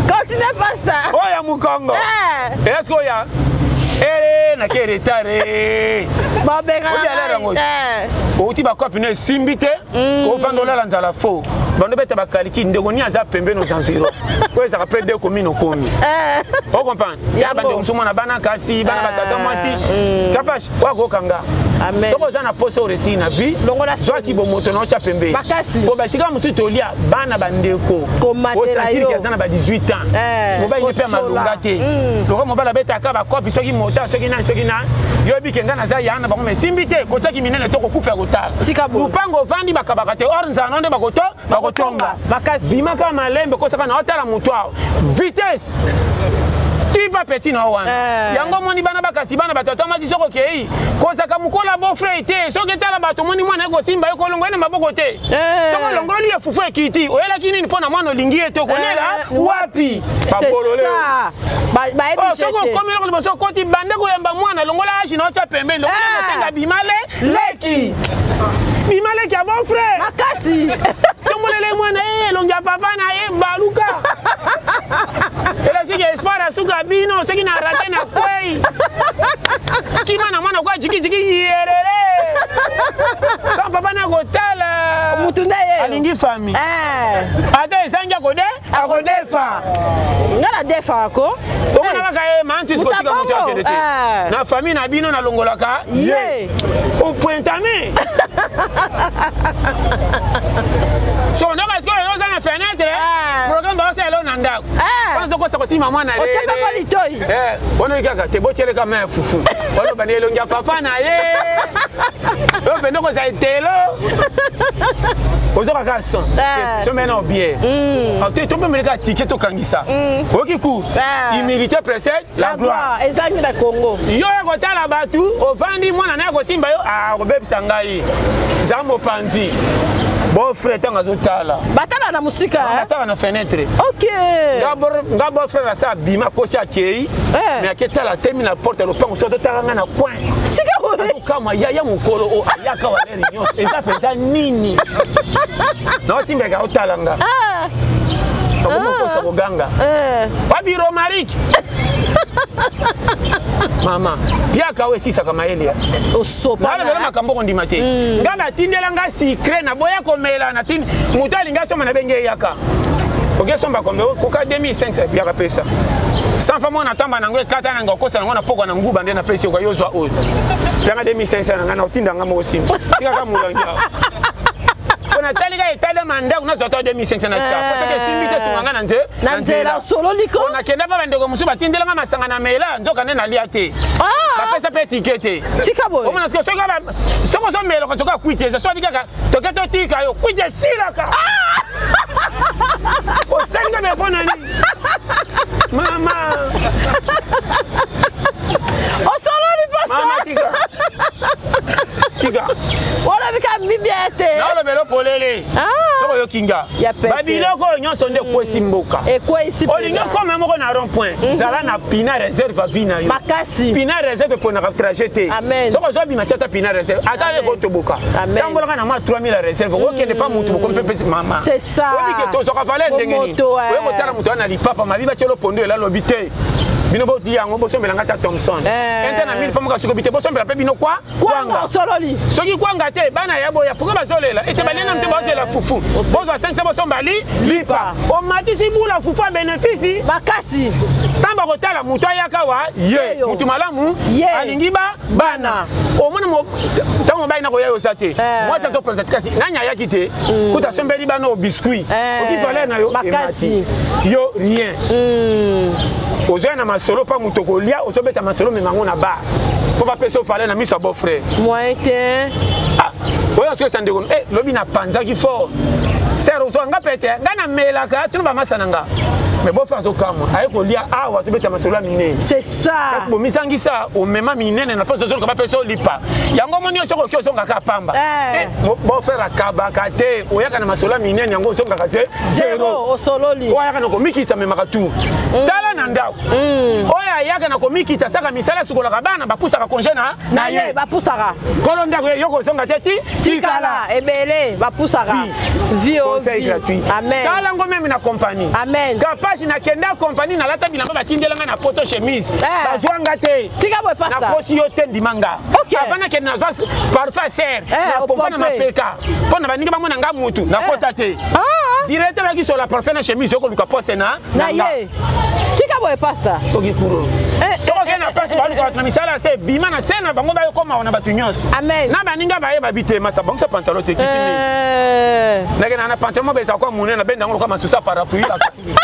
Continue pasteur. oyo ya mokongo. Eh. Eza sikoyo ya eh nake retard eh. Babengana Obi alala yango. ngai. Eh. Outi bakopi no esimbi te kovanda olala nzala fo bando beta bakaliki ndeko ni aza pembeni aux environs oyo ezalaka près de commune okomi Eh. ocomprendre ya Yango. bandeko mosusu mwana bana kasi bana batata mwasi kapash oyo akokanga Amen. soki oza na posa oresili na vie Longola soni. zwaki bomoto na otya pembeni Makasi. po basika mosusu tolia bana bandeko Komatela osantiri yo. aza na ba 18 ans Eh, mobali ne mpe ya kotiola. malonga te lokola mobali abetaka bakopi soki mota soki nani soki nani yoyebi ke ngai naza ya na bango ma esimbi te kotiaki minene to kokufa ya kotala Tika boye. lupango ovandi bakabaka te or nzala no nde bakotonga Makasi. bimaka malembe kosaka na otala moto awa vitesse tipa peti na yo wana Eh. yango omoni bana bakasi bana bato ata mwasi soki okei kozaka mokola bofrei te soki etala bato omoni mwana ye kosimba ye kolongo ye na maboko te Eh. soki olongoli ye fufu ekiti oyelaki nini mpo na mwana olingi ye te okolela Eh, wapi C'est babolole ça. Bayebi Oh, je soki te. okomi eloko liboso okoti bande koyamba mwana longola age na otya pembeni longola Eh. kosenga bima le leki bima leki ya bon frère Makasi. tombolele mwana ye elongi ya papa na ye baluka elasiki espoir asuka bino soki na rate na kwei kima na mwana kwa jikijiki yerere quand papa na kotala Mutu nde ye. alingi famille Eh. ata ezangi akode akodefa Nga na defaka ko. omona kaka ye mantusi kotika moto akende te Eh. na famille na bino nalongolaka Ye. ye opointame So ndako sikoyo oza na fenêtre, Eh. programme baosala elo na ndako. Eh. Wana ozokosa kosimba mwana. Otiaka mwa litoi. Eh, wana oyoki kaka te botyeleka mai ya fufu. Wana obandi elongi ya papa na ye. Oyo mpenza okozala etelo. Ozoka kaka son. Eh. So mena obiere. Topemeli kaka tike tokangisa. Oyoki cour. Eh. Humilité précède la gloire. Ezangi na Congo. Yo ya kotala bato, ovandi mwana na ye kosimba yo, akobebisa ngai. Za mopanzi. Beau-frère ntango azotala. Batala na mosika. Batala na fenêtre. Ok. Nga beau-frère asa abima akosi akei. Eh. Mais aketala atemi na porte ya lopango soki atotala nga na coin. Sika boye. Azokamwa yaya mokolo oyo ayaka walere nyonso eza mpenza nini? Naotimbeka otala nga. Ah. Akomi kokosa koganga. Eh. Wapi Romaric? Mama, piaka oyo esisaka mayele ya. Osopa. Nalobela makambo kondima te. Nga batindela nga sucré na boya komela na tindi moto alingi asomba na benge eyaka. Oke somba kombe koka 2500 yaka pesa. Sans fa mwana tamba nango ekata na ngo kosa nango na pokwa na nguba nde na pesi oka yozwa oyo. Pianga 2500 na nga na otinda nga moko simba. Tika ka mulangi awa. Mpo natali kaka etali ma ndako nazwa ata 2500 na tia. Po soki esimbi te sunga nga na nze Na nzela osololi ko. Mpo nakenda mpa bandeko mosusu batindela nga masanga na mela nzoka nde nalia te. Ah! Bapesa mpe tike te. Tika boye. Omona sikoyo soki soki ozomela okotoka kwiti eza soki kaka toke totika yo kwiti esilaka. Osali nga mpo na nini? Mama. Osololi pasta. Mama tika. Tika. Olobi ka mbibi ete. Naolobela polele. Ah. Soki oyoki nga. Ya pete. Babiloko oyo nyonso nde ekwesi mboka. Ekwesi. Olingi okoma moko na rond point. Zala na pina réserve ya vie na yo. Makasi. Pina réserve eponaka trajet te. Amen. Soki ozobima tia ata pina réserve. Ata Amen. ekotoboka. Amen. Tambolaka na mwa 3000 ya réserve. Okende pa mutu bokomi mpe pesi mama. C'est ça. Oyebi ke tozwaka valeur ndenge nini. Bomoto, eh. Oye kotala moto wana na lipapa mabi batie lopondo elalobi te. Bino bodi yango bosombela nga ta Thomson. Eh. Ente na 1000 francs moka soki te bosombela mpe bino kwa Kwanga osololi. Soki kwanga te bana ya boya pourquoi bazolela ete balia na mte bazela fufu. Bozwa 500 bosomba li lipa. Omatisi bula fufu ya bénéfice. Makasi. Ntango bakotala moto ayaka wa ye Yeyo. motu malamu Ye. alingi ba bana. Omona ntango mobali nakoya yo oza te. Eh. Mwasi azopanza te kasi nani ayaki te. Kuta asombeli bana o biscuit. Eh. Oki valeur na yo Makasi. emati. Yo rien. Ozoya na masolo pa moto kolia ozobeta masolo memango na bar. Po bapesa yo valeur na miso ya beau frère. Moyen te. Ah, oyo soki esa ndeko, eh, lobi napanzaki fort. Sœur, ozwa nga pete, nga namelaka, tuna bamasa na nga. Mais beau frère azokamwa, aye kolia awa azobeta masolo ya minene. C'est ça. Kasi bomizangisa omema minene na mposa ozoluka bapesa yo lipa. Yango omoni yo soki okoki ozongaka pamba. Eh. Eh, beau frère akabaka te, oyaka na masolo ya minene yango ozongaka ze Zéro, zéro. osololi. Oyo ayaka na komikitisa amemaka tout. Tala na ndako. Oyo ayaka na komikitisa asaka misala asukolaka bana bapusaka congé na Na ye bapusaka. Kolo ndako ye yo kozonga te ti Tikala ebele bapusaka. Vie. Vie o Conseil vie. gratuit. Amen. Sala ngo meme na compagnie. Amen. Kapage na kenda compagnie na lata bilamba batindela nga na poto chemise. Eh. Bazwa nga te. Tika boye pasta. Nakosi yo te ndima nga. Ok. Avant na kende nazwa parfum serre. Eh, Na pompa na opompe. mapeka. Mpo na baninga bamona nga mutu nakota te. Ah. Directeur aki sola parfum na chemise okoluka poste na Na nga. ye. Tika boye pasta. Soki kuro. Eh, Soki okende na place baluka bato na misala se bima na se na bango bayokoma na bato nyonso. Amen. Na baninga bayeba bi te masa bongisa pantalon te kiti mingi. Eh. Nakenda na pantalon moko ezalaka monene na benda yango lokola masusa parapluie bakangi.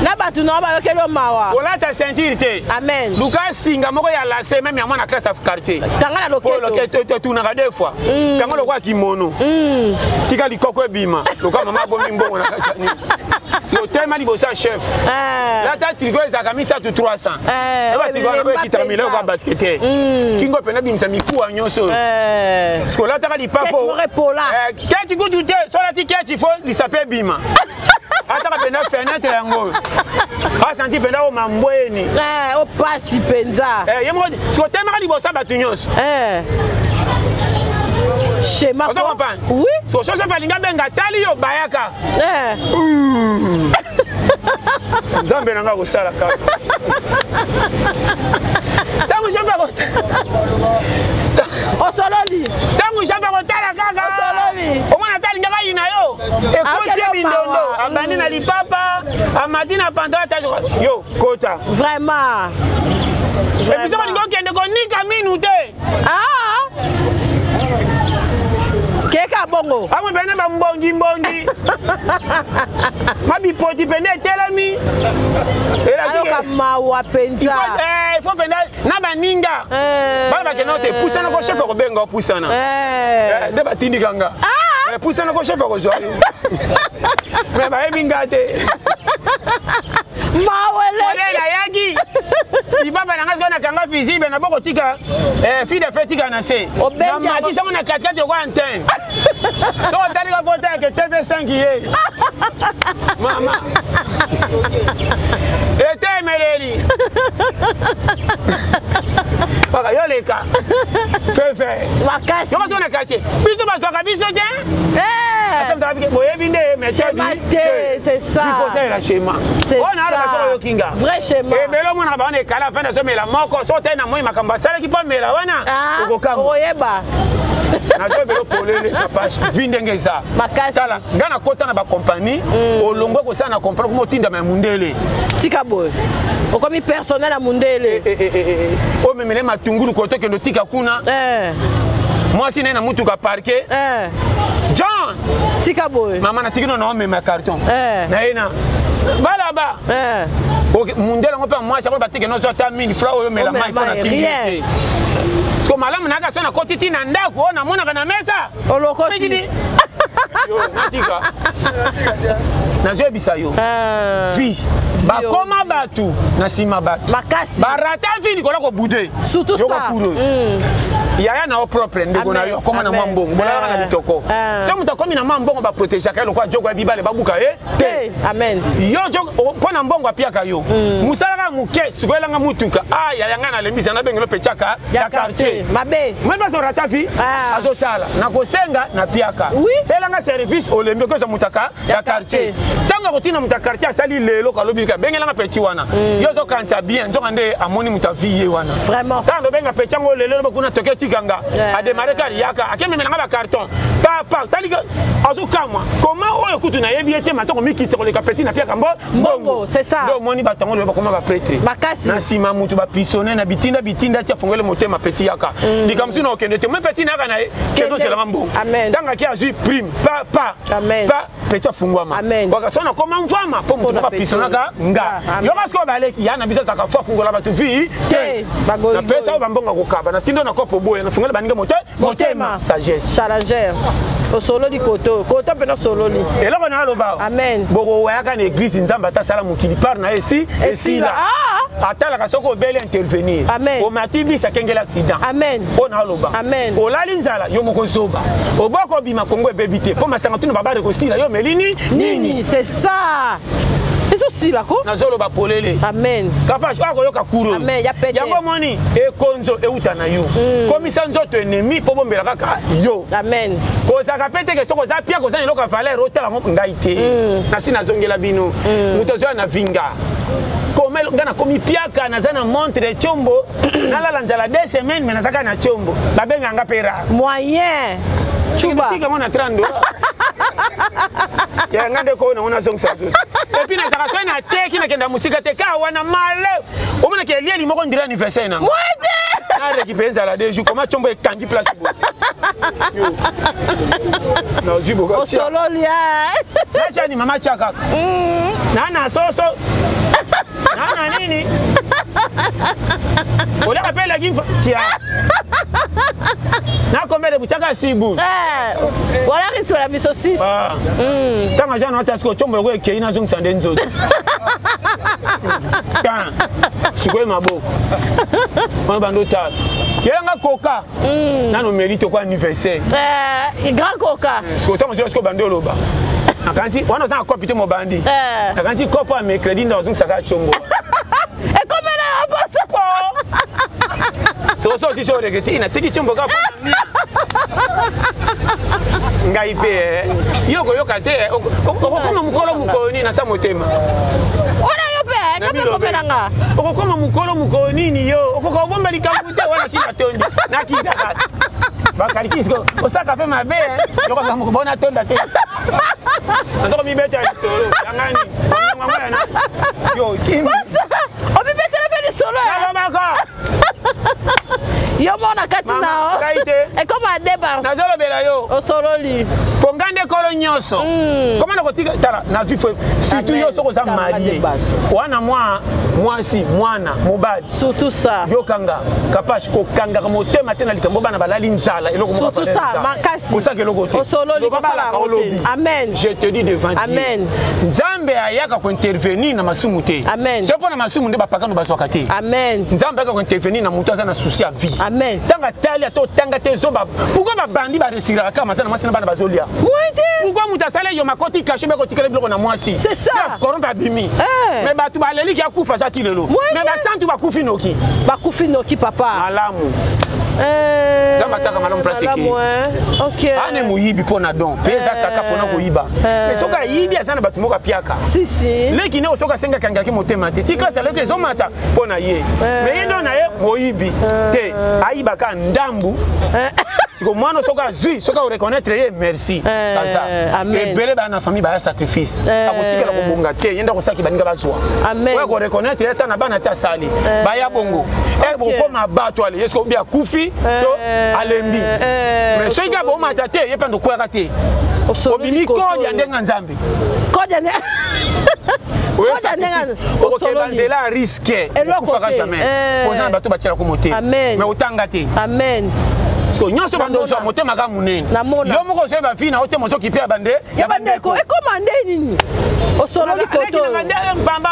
Na bato na bayokeli yo mawa. Kolata ceinture te. Amen. Luka singa moko ya lacet même ya mwana classe ya quartier. Tanga na Po loketo. loketo etunaka deux fois. Tango lokola kimono. Tika likoko ebima. Lokola mama abomi mbongo na kati ya nini. Soki otema liboso ya chef. Eh. Lata tricot ezalaka misato 300. Eh, Eba tricot wana elemba ekitaka milai mpenza. lokola basketeur. Kingo pena bimisa mikuwa nyonso oyo. Eh. Soki olataka lipapo. Keti moko epola. Eh, keti kutu te, soki olati keti fo lisape ebima. Ataka penda fenêtre yango oyo. Asanti penda oyo mambweni. Eh, opasi mpenza. Eh, ye moko soki otemaka liboso ya bato nyonso. Eh. Schéma Ozo ko? comprendre? Oui. So Joseph alinga benga tali yo bayaka. Eh. Nzambe na nga kosala kaka. Tango Joseph ako Osololi. Tango Joseph akotala kaka. Osololi. Omona ata alingaka yina yo. Ekoti ye Akende mindondo. mawa. Abandi na lipapa, amati na pantalon ata yo kota. Vraiment. Et puis soki olingi okende konika minu te. Ah. Keka Kaka bongo. Amwe pene bambongi mbongi. Mabipoti pene etelemi. Ayoka mawa penza. Il faut pene na baninga. Bana bakende te pusana ko chef akobenga opusana. Nde batindika nga. Pusana ko chef akozwa yo. Mais bayebi nga te. Mawele nayaki libaba na nga sikoyo nakanga visible na bokotika fille de fe tika na se namatisango na katikati lokola antenne soko otali ka pota yake tv5 ye mama ete emeleli kaka yo leka fefe yoko so na quartier biso bazwaka biso te boyebi nde mesebiifo schéma oyo naaloba soko oyoki nga ebele omonaka bango na ekala afandi azomela moko soko otali na moi makambo asalaki mpo amela wana okokamwa nazobela polele papa vi ndenge eza tala nga nakota na bakompagnie olongwe kosala na kompagnie okoma otindama ya mundele tika boye okomi personnel ya mundele omemele matungulu koto okende otika kuna mwasi naye na mutuka parke John tika boye mama natiki no naomema carton na ye na balaba mundele yango mpe mwasi yango bateke nozo ata 1000 francs oyo omela mai mpo na tindi te siko malamu nayaka so nakoti ti na ndako oyo namonaka na mesa olokoti natika nazoyebisa yo vie bakoma bato na nsima bato barata vie likolo kobude yokokudo yaya na yo propre ndeko na yo akoma na mwa mbongo bolalaka na bitoko so moto akomi na mwa mbongo baprotegeaka ye lokola joko ya bibale babuka ye te yo mpo na mbongo apiaka yo mosala kaka moke sikoyelanga motuka a yaya ngai nalembisa nabengelo petiaka ya quartier mabe bazorata vi azotala nakosenga napiaka selanga service olembi okozwa motaka ya quartier ntango akotina moto ya quartier asali lelo kalobi bengelanga peti wana yo ozokanisa bien nzoka nde amoni moto avi ye wana ntango obenga peti yango lelo loba kuna toke etikanga ademare kali yaka akememelanga bacarton papa talika azokamwa koma oyo kutu nayebi ye te masa komikitisa koleka peti na piaka mbongo nde omoni bato yango lelo bakoma bapretre na nsima moto bapisone na bitinda bitinda ti afongoli motema peti yaka likambo mosusu na okende te me peti nayaka na ye kende ozelanga mbongo ntango ake azwi prime pa pa pa peti afungwama waka so nakoma mvwama mpo moto moko apisonaka nga yoka sikoyo baleki ya na biso azalaka fo afungola bato vi te napesa oyo bambongo akokaba natindo na kopo boya nafungola baninga motema sagesse challenger osololi koto koto mpena osololi eloko na aloba amen bokowayaka na eglise nzambe asasala mokili part na ye esi esila atalaka soki obeli intervenir omati bis akengeli accident amen oyo na aloba olali nzala yo moko zoba oboko obima kongo ebebi te mpo masanga tuna babare kosila yo omeli nini c'est ça ezosila ko nazoloba polele amen kapage oyo akoyoka kuro yango omoni ekonzo euta na yo komisa nzoto ennemi mpo bombela kaka yo amen kozalaka mpe teke soki oza pia koza na eloko ya valeur otala ngo ngai te nasi nazongela bino moto azoya na vinga nga nakomi piaka naza na montre tiombo nalala nzala 2 semaines me nazaka na tiombo babenga nga mpe rare moyen cuba tika ngo na 30 ya nga nde koyo nango nazongisa zuzu epuis nazalaka soki nateki nakenda mosika te ka wana male omonaka elieli moko ndire anniversaire nango na récupéré nzala 2 jours koma tiombo ekangi place boye nazwi bokaosololi nachani mama tia kaka na na soso na na nini oliaka mpe elaki tia na combien de butiaka sibu wala risque na biso 6 ntango aza na ata sikoyo combo loko ekei nazongisa nde nzoto tan sikoyo maboko wana bando otala yelanga koka nano meli toko anniversaire grand koka sikoyo ntango ozoya sikoyo bandi oloba nakanti wana oza na kopi te mobandi nakanti kopo ya mercredi nde ozongisaka combo ekomela yo posa soso osisi oregrete nateki combo kaka ngai mpe yo okoyoka te okokoma mokolo mokolo nini nasa motema wana yo mpe kape komelanga okokoma mokolo mokolo nini yo okoka kobomba likambo te wana si natondi nakitaka bakaliki siko osaka mpe mabe yokaka moko bona tonda te nazoko mibeta lisolo yangani yango yo omibetela mpe lisolo nalobaka yo mona kati na yo ekoma debar nazolobela yo. yango. Osololi. Mpo nga nde kolo nyonso. Comment nakotika tala na vie faut surtout yo soki oza marié. Wana mwa mwasi mwana mobali. Surtout ça. Yokanga kapash kokangaka motema te na likambo bana balali nzala eloko moko Surtout ça makasi. Kosaka eloko te. Osololi kosala yango te. Amen. Je te dis devant Dieu. Amen. Nzambe ayaka kointervenir na masumu te. Amen. Soki mpo na masumu nde bapakano bazwaka te. Amen. Nzambe ayaka kointervenir na moto aza na souci ya vie. Amen. Ntango atali ata otanga te zoba. Pourquoi babandi baresiraka kaka maza na mwasi na bana bazolia? Pourquoi moto asala yo makoti kashe be kotikala biloko na mwasi? C'est ça. Corrompe abimi. Eh. Mais bato baleliki akufa aza ti lelo. Mais basantu bakufi noki. Bakufi noki papa. Malamu. Eh, Nzambe ataka malamu place eke. Okay. Ane moyibi mpo na don mpe eza kaka mpona koyiba. Mais soki ayibi aza na bato moko apiaka. Si si. Leki ne soki asengaki angaki motema te. Ti classe aleki ezomata mpo na ye. Mais ye don na ye moyibi te ayibaka ndambu. Siko mwana soki azwi soki akoreconnaitre ye merci. Baza ebele baya na famille baya sacrifice. Akotikala kobonga te ye nde akosaki baninga bazwa. Amen. Oyo akoreconnaitre ye ata na bana te asali. Baya bongo. Bokoma bato ale ye soki obi akufi to alembi. Mais soki kaka bomata te ye mpe ndokweyaka te. Obimi kode ya ndenge ya Nzambe. Kode ya ndenge okokeba nzela ya risque okufaka jamais. Poza na bato batielako motema. Mais otanga te. Amen. Parce que nyonso bando ozwa motema kaka monene. Yo moko ozoyeba vie na yo te mozoki mpe ya bande ya bandeko ekoma nde nini osololi koto mpamba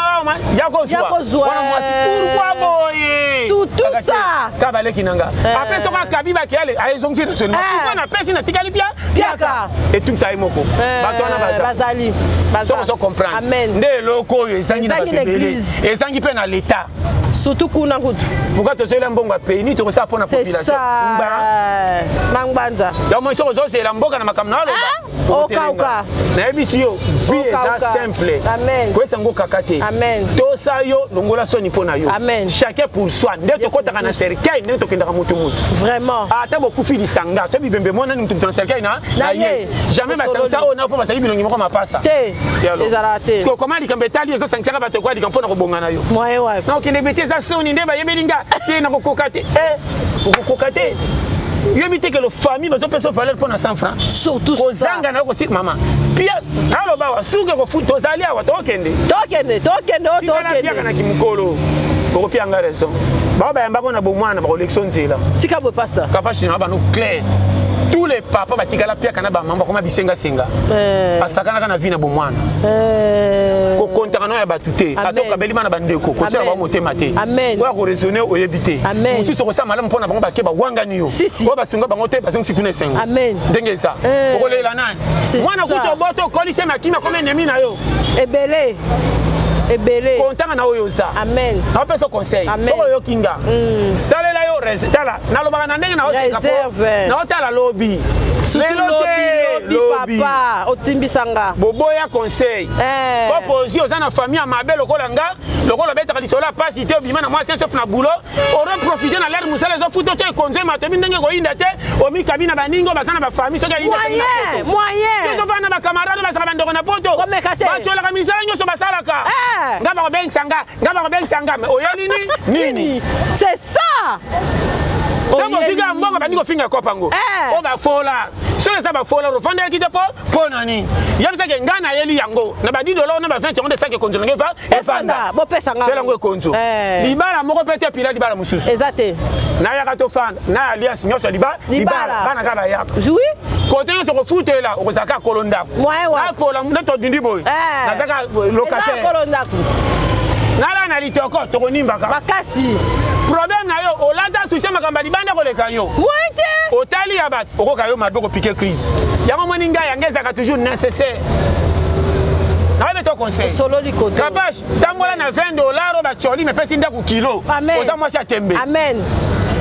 ya kozwa wana mwasi pourquoi boye surtout ça ka baleki na nga après soki akabi bakeyale ayezongisi raisonnement pourquoi napesi natikali pia piaka etungisa ye moko bato wana bazali soki ozo comprendre nde eloko oyo ezangi na bato ebele ezangi mpe na l'état surtout kuna kutu pourquoi tozoyela mbongo ya pays nini tokosala mpo na population mangbanza yango moi soki ozozela mboka na makambo na aloba okauka nayebisi yo vie eza simple koyesa yango kaka te tosa yo longola soni mpo na yo chacun pour soi nde tokɔtaka na cercueil ndenge tokendaka motu motu vraiment ata bokufi lisanga soki bibembe monani motu motu na cercueil na ye jamais basangisa oyo na mpo basali bilongi moko mapasa te ezalaka te koma likambo etali ezosangisaka bato ekoya likambo mpo na kobonga na yo na okende bete eza soni nde bayebeli nga te nakokoka te okokoka te yoyebi te ke lo famille bazopesa valeur mpo na 100 francs surtout kozanga na yo kosi mama pia aloba awa suki ekofu tozali awa tokende tokende tokende o tokende piaka na kimokolo okopia nga raison bao bayambako na bomwana bakolekisa nzela tika boye pasteur kapashi na bano clair tous les papas batikala piaka na bamama bakoma bisengasenga basakanaka na vie na bomwana kokontaka na ya bato te ata okabeli bana bandeko kotiela bango motema te oyo akoraisonne oyebi te mosusu okosala malamu mpo na bango bake bawangani yo oyo basunga bango te bazongisi kuna esengo ndenge eza okolela nani mwana kuta obota okolisi makimi akoma ennemi na yo ebele ebele kontanga na oyo oza amen napesa conseil soki oyoki nga salela yo tala nalobaka na ndenge naoseka naotala lobi lelo te lobi papa otimbisanga boboya conseil kopo ozwi oza na famille ya mabe lokola nga lokola obetaka lisolo ya pasi te obima na mwasi sauf na boulot oro profite na lere mosala ezofuta otya ekonze matomi ndenge ekoyinda te omikabi na baninga oyo baza na bafamille soki ayindaozovanda na bacamarade bazala bandeko na poto batyolaka misala nyonso basalaka nga bakobengisa nga nga bakobengisa nga oyeli nini c'est ça soki ozwi mbongo bandi kofinga kopa yango oyo bafola soki eza bafola ofandaki te mpo na nini yebisaki ngai nayeli yango na ba 10 dollars na ba 20 yango nde esaki ekonzo nange efanda bopesanga yango ekonzo libala moko mpe te pila libala mosusu eza te nayaka tofanda na alliance nyonso libala bana kaka bayaka kote nyonso kofutela okozala kaka kolo ndako napola nde todindi boye nazaka locataire nala na litoko tokonimbaka makasi problème na yo olata susi makambo ya libanda koleka yo otali ya bato okoka yo mabe kopike crise yango moni ngai yango ezalaka toujours nécessaire nayebi to conseil kapash tambola na 20 dollar oyo bacoli mepesi ndako kilo oza mwasi ya tembe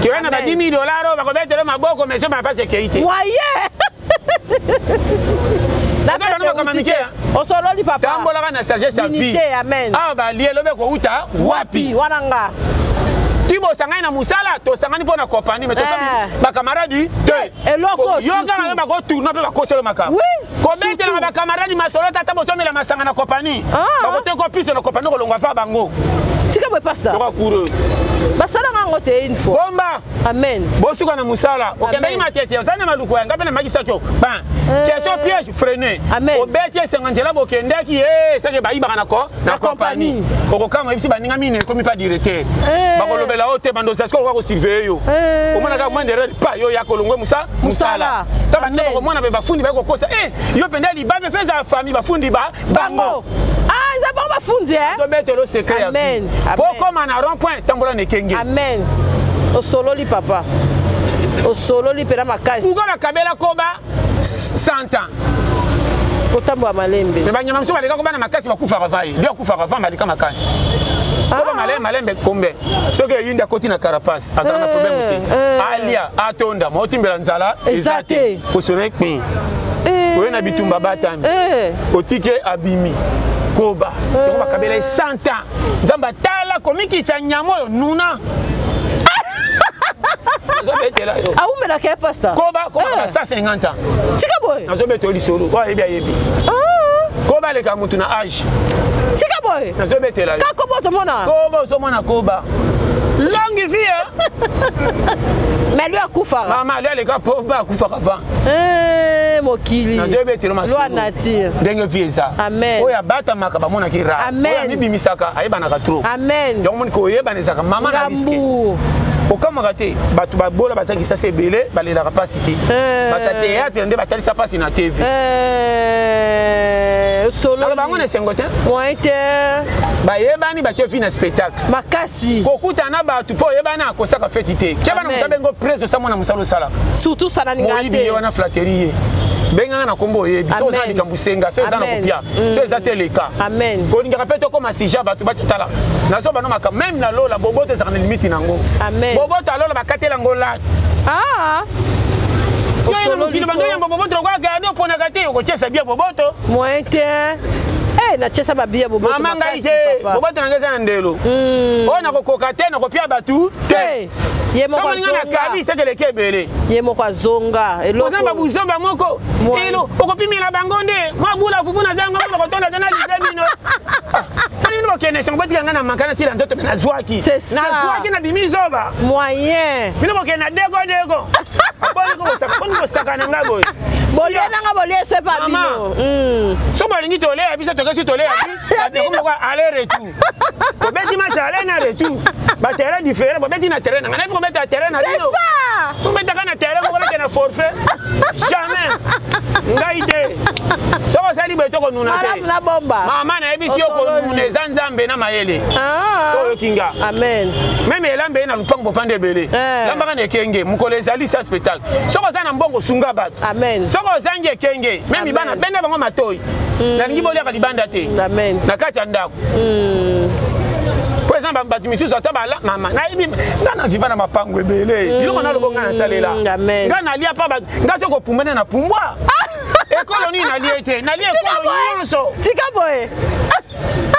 keya na ba 10 000 dollar oyo bakobetela maboko mais soki bapasi ekei te osololi papa tambolaka na sagesse ya vie awa balie elobi ekouta wapi wana nga ti bosangani na mosala tosangani mpo na compagnie mais tosali bakamaradi te yo kaka yo bakotourne mpe bakoselo makambo kobetelaka bakamaradi masolo tata bozomela masanga na compagnie bakoteko piso na compagnie kolongwa fa bango tika boye pasta yoka kure. Basalanga yango te une fois. Bomba. Amen. Bosuka na mosala. Okendaki matete, ozali na maluku ya ngai mpe namakisaki yo. Ban. Question piège freine. Obeti esengo nzela bokendaki ye seke bayibaka na ko na compagnie. Okokama yebisi baninga mine ekomi pa directeur. Bakolobela yo te bando zasiko okoka kosurveille yo. Omonaka moindre erreur pa yo ya kolongwe musa mosala. Ta baninga bakomona mpe bafundi baye kokosa. Eh yo mpenza libabe mpe eza famille bafundi ba bango. Ah eza bango bafundi eh. Tobetelo secret ya vie. Po okoma na rond point tambola na ekenge. Amen. Osololi papa. Osololi mpena makasi. Pourquoi bakabela koba 100 ans? Kotambola malembe. Mais banyama mosusu baleka koba na makasi bakufaka vai. Ndio akufaka va malika makasi. Koba malembe malembe kombe. Soki eyindi akoti na carapace azala na problème te. Alia atonda motimbela nzala eza te. Kosone kpin. Oye na bitumba batami. Otike abimi. Koba. Yango bakabela ye 100 ans. Nzambe atala komikisa nyama oyo nuna. Nazobetela yo. Awumelaka ye pasteur. Koba koba na 150 ans. Tika boye. Nazobeta yo lisolo. Oyo ayebi ayebi. Koba aleka mutu na age. Tika boye. Nazobetela yo. Ka koba otomona. Koba ozomona koba. Longue vie hein. Mais lui akufaka. Mama lui aleka koba akufaka avant. Mokili. Nazobetela masolo. Loi nature. Ndenge vie eza. Amen. Oyo abatamaka bamonaki rare. Amen. Oyo amibimisaka ayebanaka trop. Amen. Yango moni koyebana ezalaka mama na risque. Okamwaka te bato babola baza kisasa ebele balelaka mpasi te. Bato ya théâtre nde batalisa mpasi na TV. Solo. Bango na esengo te. Moyen te. Bayebani batie vie na spectacle. Makasi. Kokutana na bato mpo oyebani akosaka feti te. Keba na moto abengo prese osa mwana mosala osalaka. Surtout sana ninga te. Moyibi ye wana flatterie ye. Benganga na kombo oyebi. So oza na likambo senga, so eza na kopia, so eza te leka. Amen. Kolingaka mpe tokoma sujet bato batala. Nazo bano makambo même na lola boboto ezalaka na limite nango. Amen. Boboto alola bakatela ngo lati. Ah. Mokili bando yamba boboto lokola gado oponaka te okotiesa bia boboto. Moyen te. Eh natiesa babia boboto. Mama ngai te boboto na ngai eza na ndelo. Oyo nakokoka te nakopia bato te. Ye moko azonga. Na kabi sekeleki ebele. Ye moko azonga. Eloko. Oza babuzoba moko. Elo okopimela bango nde mwa bula fufu na zango mona kotonda te na livre bino. Bino bino bokende songo botika ngai na manka na sila nzoto me nazwaki. Nazwaki na bimi zoba. Moyen. Bino bokende na dego dego. Boni kosaka na ngai boye. Bolie nanga bolie se pa bino. So bolingi toleya biso tokesi toleya bi. Aller retour. Bobeti match aller na retour. Ba terrain différent, bobeti na terrain na ngai. Nayebi kobeta terrain na bino. Bobetaka na terrain moko nake na forfait. Jamais. Ngai te. Soki osali boye tokonuna te. Na bomba. Mama nayebisi yo konuna eza Nzambe na mayele. Oyoki nga. Amen. Meme elambe ye na lupango bofanda ebele. Lambaka na ekenge mokolo ezali sa spectacle. Soki oza na mbongo sunga bato. Amen. Soki ozangi ekenge, meme bana benda bango matoi. Nalingi boliaka libanda te. Amen. Na kati ya ndako. Po eza bato misusu ata bala mama nayebi nga na viva na mapango ebele. Biloko nalobo nga nasalela. Nga nalia pa nga soki opumbene na pumbwa. Ekolo nini nalie te? Nalie ekolo nyonso. Tika boye.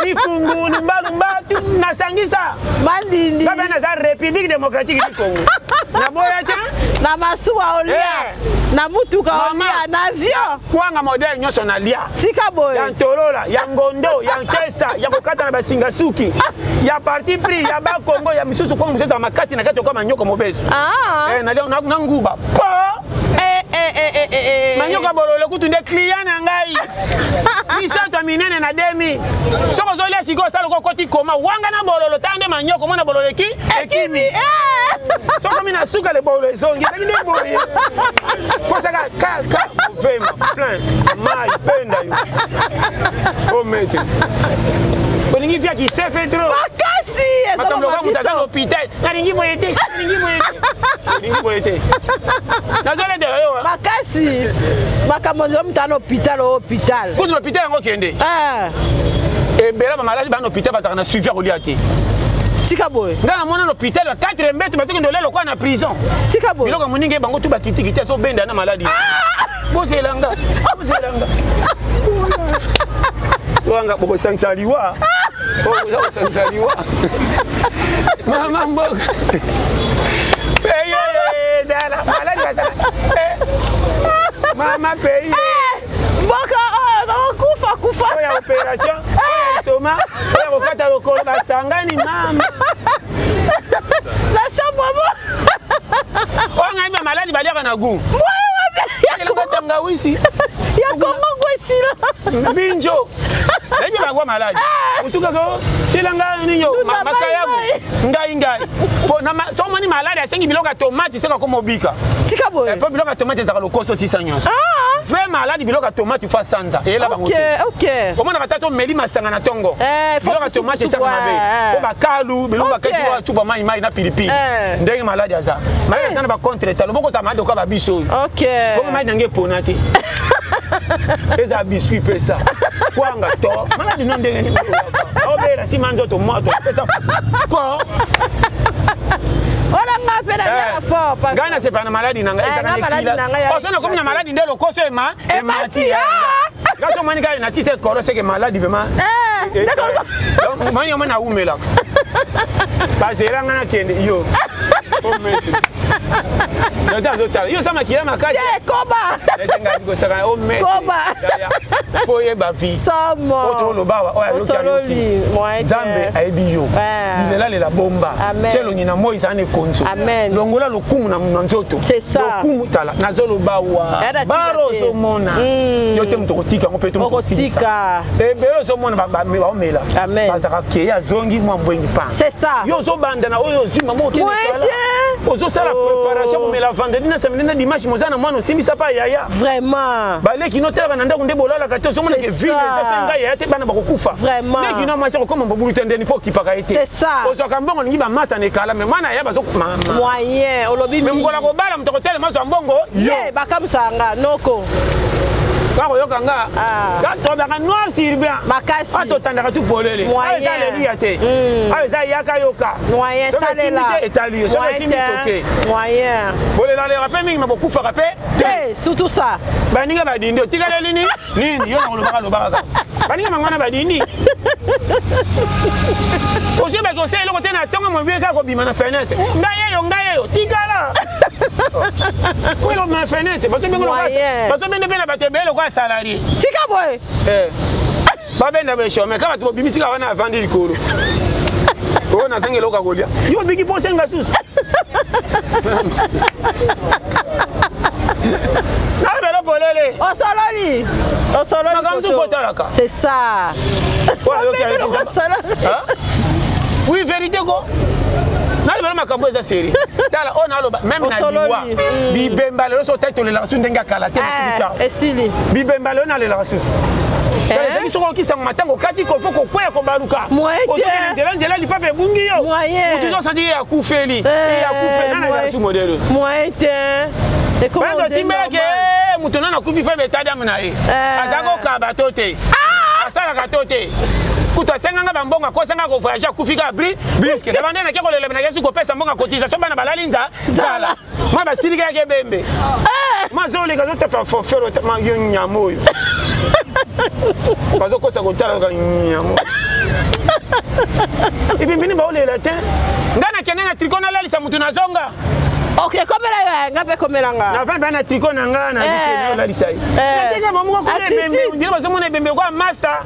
Mikungu lumbalumba nasangisa. Mandindi. Nga mpe naza République démocratique du Congo. Naboya te. Na masuwa olia. Na mutuka olia, na avion. Kwanga modèle nyonso nalia. Tika boye. Ya ntolola, ya ngondo, ya nkesa, ya kokata na basinga suki, ya parti pris, ya bakongo, ya misusu kongo mosusu ezala makasi na kati okoma manyoko mobesu. Nalia na nguba. Po! Manyoka bololo kutu nde client na ngai. Misato ya minene na demi. Soki ozolia sikoyo osala okoti koma wanga na bololo tala nde manyoko omona bololo eki ekimi. Soki okomi na suka le bololo ezongi ezalaki nde boye. Kosaka kaka movema plein mai penda yo. O maître. Olingi via kisefe trop. Makasi makambo lokola moto aza na hôpital. Nalingi boye te, nalingi boye te. Nalingi boye te. Nazoletela yo. Makasi. Makambo nzo moto ana hôpital o hôpital. Kutu na hôpital yango kende. Ebela ba maladi ba na hôpital bazalaka na suivi ya kolia te. Tika boye. Nga namona na hôpital ba 4 mbeto bazokende kolia lokola na prison. Tika boye. Biloko ya moninga ye bango tu bakitikiti azobenda na maladi. Bozela nga. Bozela nga. Wanga bokosangisa liwa. Bokosangisa liwa. Mama mboka. Peye dala maladi basala. Mama peye. Mboka oyo nakokufa kufa. Oyo ya opération, oyo ya estomac, oyo ya kokata lokolo basangani mama. Bamaladi baliaka na gout. Tangawisi. Ya Kongo ngo esila. Mbinjo. Nayebi bango maladi. Osukaka tilanga ninyo makayabu ngai ngai. Po na so moni maladi asengi biloko ya tomate seka koma obika. Tika boye. Po biloko ya tomate ezalaka lokoso sisa nyonso. Vrai maladi biloko ya tomate fa sanza eyela bango te. Okay. Omonaka tata omeli masanga na tongo. Biloko ya tomate esaka mabe. Po bakalu biloko bakati wa chupa mai mai na pilipili. Ndenge maladi aza. Maladi aza na ba contre état. Loboko za maladi oka ba biso oyo. Okay. Po maladi nange epona te. Eza biscuit pesa. Kwanga to. Maladi no ndenge nini. Obela sima nzoto moto pesa fufu. Po wana nga mpe naliaka fort. Ngai nasepela na maladi na ngai ezaka nekila oso nakomi na maladi nde lokoso ema emati nga so omoni kaka natisa ekolo seke maladi vraiment mani omoni nawumelaka bazela nga nakende yo yote azotala yo oza makila makasi koba esengai kosaka o maître fo oyeba vie somo oyo toloba awa oyo ayoki ayoki Nzambe ayebi yo bilelalela bomba tia elongi na moi ezala na ekonzo longola lokumu na nzoto lokumu tala nazoloba wa baro ozomona yo te moto okotika yango mpe to okosilisa ebele ozomona baomela bazalaka keye azongi mwa mbwengi pa yo ozobanda na oyo ozwi mama okende ozosala préparation komela vendredi na samedi na dimanche moza na mwana osimbisa pa yaya vraiment baleki no telaka na ndako nde bolalaka te ozomona ke ville eza se ngai yaya te bana bakokufa leki no mwasi akokoma mobulu te ndeni mpo okipaka ye te ozwaka mbongo olingi bamasa na ekala me mwana yaya bazo moyen olobi me mokolo akobala moto akotelema azwa mbongo yo bakamwisaka nga noko bakoyoka nga tobaka noir sur blanc makasi awa totandaka tu polele awa eza aleluya te awa eza yaka yoka moyen salela te etali yo soki esimbi toke moyen bolelalelaka mpe mingi ma bokufaka mpe te surtout ça baninga badindi otikaleli nini nini yo nakolobaka lobaka kaka baninga bango wana badindi ozwi baki osala eloko te na ntongo mobie kaka kobima na fenêtre ngai yeyo ngai yeyo tikala oyelo na fenêtre bazobende mpe na bato ebele lokola salarie tika boye babenda beshome kaka bato bobimisi kaka wana avandi likolo oyo nazangi eloko ya kolia yo obiki mpo osenga susu nayebela polele osololi osololi makambo mosusu otalaka c'est ça oui vérité ko nalobela makambo eza seri tala oyo naloba meme na liwa bibemba lelo so otali tolelaka susu ndenge ya kala te esili bibemba lelo nalelaka susu ezali soki okisango matango okati kofo kokweya kobaluka ozokende nzela nzela lipapa ebungi yo motu nyonso ye akufeli ye akufeli nana ezala su modele moyen te otimbelaki moto nana akufi fe betadamu na ye aza kokaba to te asalaka to te kutu asenganga bambongo akosanga kovoyage akufi kaka bri briske na bande nake kolela nake su kopesa mbongo cotisation bana balali nza nzala mwa basilikaki ebembe mwa azoleka azotafa fofelo yo nyama oyo bazokosa kotala kaka nyama ebimbini baolela te ngai nakende na triko nalalisa motu nazonga ok komela yo nga mpe komela nga na vambe na triko na nga na olalisa ye nateka bango kuna ebembe ondire bazomona ebembe kwa master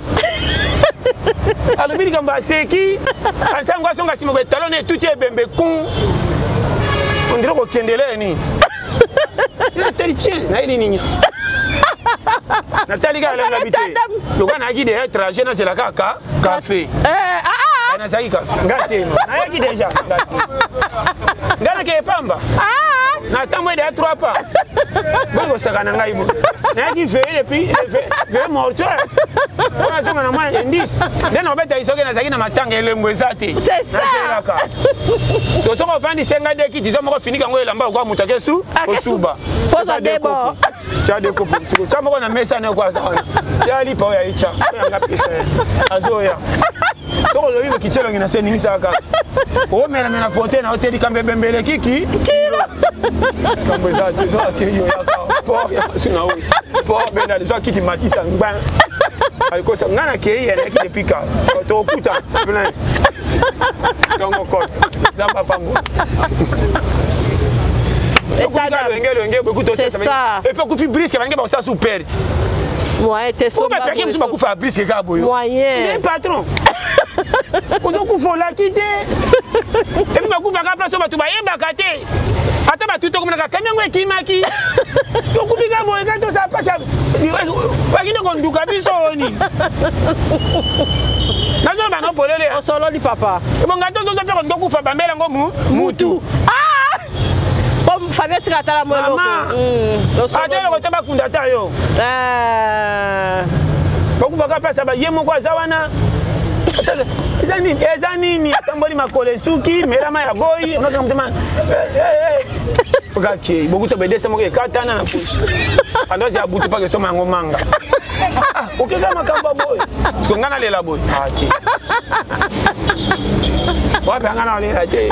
alobi likambo aseki asango asonga nsima boye talon etuti ebembe kun ondire kokendele ye nini natali tien nayeli nini natali kaka lelabi te lokola nayaki deja trajet nazela kaka kafe nazalaki kafe nga te nayaki deja nga te nga nakeye pamba natamboli deja 3 pas boyi kosaka na ngai bo nayaki veye depuis veye mortuaire mpo nazonga na mwa indice nde nakobeta lisoki nazalaki na matanga elembo eza te nazelaka so soki ofandise ngai de kiti zo moko finika yango elamba lokola moto ake su osuba tya de kopo tya moko na mesa na yo aza wana ya lipa oyo aye tya yanga pesa ye azoya soki olobi bokitia elongi na se eningisaka kaka omelamela fonte na yo te likambo ebembele kiki kilo likambo eza te soki akei oyaka port ya masu na oyo port benda zwa kiti matisa ngba alikosa ngai nakei yanayaki depuis kala tokokuta plein tongo kote zamba pambo loyenge loyenge bokutoepe okufi briske balingi bakosala su perte bapeke mosusu bakufa briske kaka boyo patron ozokufa olaki te epuis bakufaka. place oyo bato bayebaka te. Ata bato tokomonaka kami yango ekimaki. Tokufi ka boye ka tosala mpasi bakende konduka biso oni. Nazoloba no polele. Osololi papa. Ebonga tozozo mpe kolinga okufa bambela yango mutu. Ah! Po Fabien tika atala mo eloko. Ata eloko te bakunda ata yo. Bakufaka mpasi aba ye moko aza wana. Eza nini? Eza nini? Atamboli makolo esuki, melama ya boyi, onaka motema. Okakei, bokuta bedesa moko ekatana na kushi. Andozi ya butu pake soma yango manga. Okeka makambo ya boyi. Parce que nga nalela boyi. Ah, te. Wapi nga nalela te.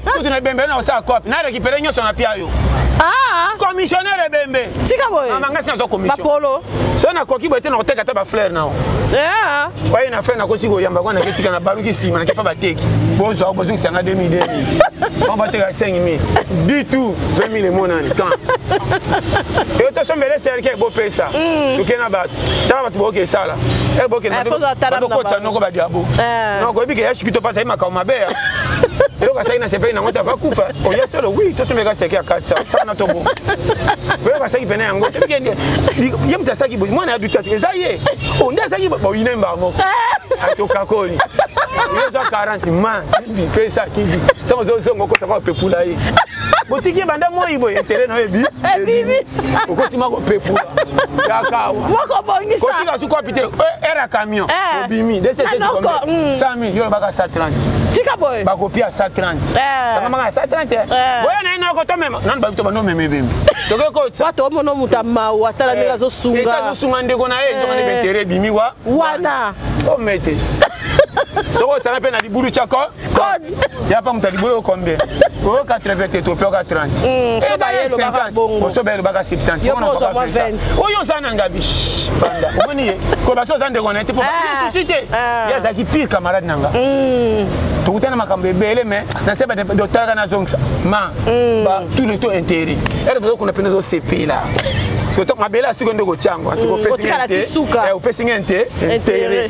Kutu na ebembe na osala kope. Na récupérer nyonso na pia yo. Ah! Commissionnaire ebembe. Tika boye. Mama nga si nazwa commission. Bapolo. So nakoki boye te nakoteka ata ba fleur nao. Yeah. Waye na fleur nakosi koyamba kwa naketika na baluki nsima nakepa bateki. Bozwa bozongisa nga 2000 2000. Bango bateka 5000. Du tout 20 000 emonani quand. Yo tosombele cercueil bopesa. Toke na bato. Tala bato boke esala. Eh boke na bakotisa noko badiabo. Noko oyebi ke ya shikito pasa ye makambo mabe ya. Eloko asali na sepeli nango te avakufa. Oya solo oui tosombeka cercueil ya 400. Sana tobo. Eloko asali pene yango. Toyebi ke ye moto asaki boye mwana ya duchas eza ye. O nde asaki boyine mbaa moko. Atokakoli. Yo oza 40 ma pesa kibi. Ntango ozozonga okosaka opepula ye. Botiki ye banda moi boye intérêt na yo ebi. Ebimi. Okoti mako pepula. Yaka awa. Moko bongisa. Kotika suku wapi te. Air ya camion. Obimi. Dese Na c'est noko, combien? 100 000. Yo lobaka 130. Tika boye. Bakopia 130. Tanga maka 130. Boya na ye noko tomema. Nanu babito bando meme ebembe. Toke kotisa. Bato omona moto ya mawa tala ndenge azosunga. Eta azosunga ndeko na ye, nzoka nde intérêt ebimi wa. Wana. Omete. Soko osala mpe na libulu tya code. Ya pa moto ya libulu oyo combien? Oyo 80 te, tope oka 30. So baye elobaka bongo. Oso baye elobaka 70. Yo Mpona mpo ozwa ozwaka mwa 20. 20. Oyo oza na ngabi. Shh, fanda. Omoni ye. Koloba so oza ndeko na ye te mpo ye susi te. Ye azalaki pire camarade na nga. Tokutana makambo ebele mais na se ba dotalaka nazongisa. Ma, ba tout le temps intérêt. Ere bazokunda pene ozosepela. Parce que mabele asiko nde kotia yango. Kotikala ti suka. Opesi ngai intérêt.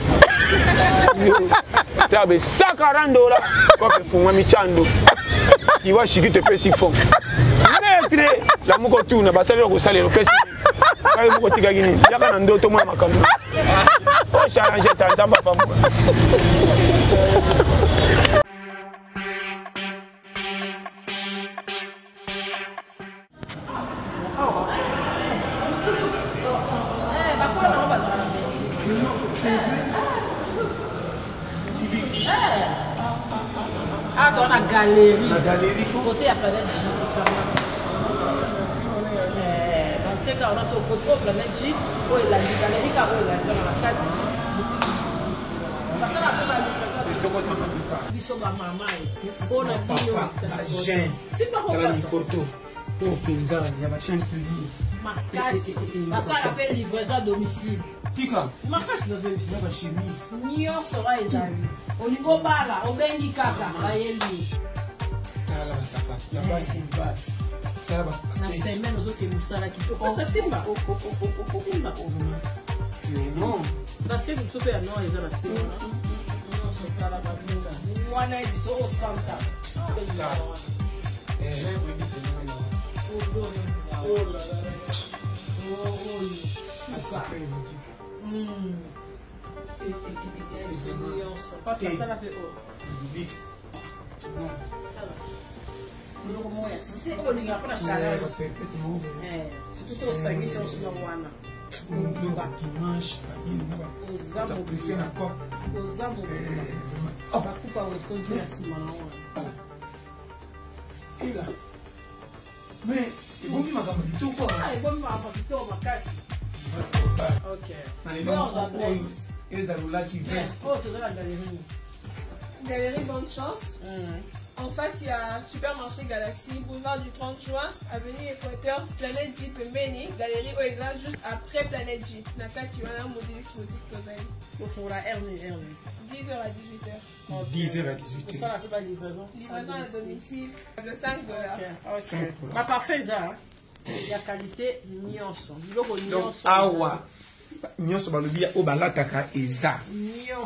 Tabe 140 dollars. Kope fungwa michando. Iwa shiki te pesi fond. Maître, la moko tuna basali ko salela opesi. Kai moko tikaki nini? Yaka na ndoto mwana makambo. O changer ta nzamba pambo. Ah, toi, la galerie. La galerie. Côté ya Planète J. Entrée car on a sur côté Planète J, oyo elandi galerie kaka oyo elandi wana na kati. Basala mpe ba livraison. Biso ba mama ye. Mpona bino. Ba jeune. Simba Tala kopasa. mikoto. Oyo mpenza ya ba chaîne publique. Makasi. Basala mpe livraison à domicile. Tika. Makasi nazoyebisa. Na ba chemise. Nyonso wana ezali. Olingi obala, obengi kaka, bayeli yo. Tala ba sapato ya basi mibali. Tala ba Na semaine ozokende mosala kitoko. Pasta Simba. Simba. Non. Parce que biso mpe ya noir eza na se wana. Nyonso tala babinga. Mwana ye biso osanta. Oh là là là. Sacré boutique. Nyonso. Pasta tala mpe oyo. Bix. Non. Biloko moko ya se oyo olingaka mpona chaleur. Surtout soki osangisi yango suna wana. Dimanche, Oza pressé na cop. Oza mobimba. Bakupa Weston na nsima na wana. Ela. Mais ebombi makambo kitoko. Ah, ebomi makambo kitoko makasi. Ok. Na lelo oyo ezalolaki veste. Oyo toza na galerie. Galerie Bonne Chance. En face, il y a Supermarché Galaxy, boulevard du 30 juin, avenue Équateur, Planète J pembeni, Galerie Oeza, juste après Planète J. Nakati wana Modilux Boutique Tozali. Tofongola heure nini, heure nini? 10h à 18h. 10h à 18h. Tosala mpe ba livraison. Livraison à domicile, de 5 dollars. Ok. Ba parfum eza ya qualité nyonso. Biloko Donc nyonso. awa Nyonso balobi ya oyo balataka eza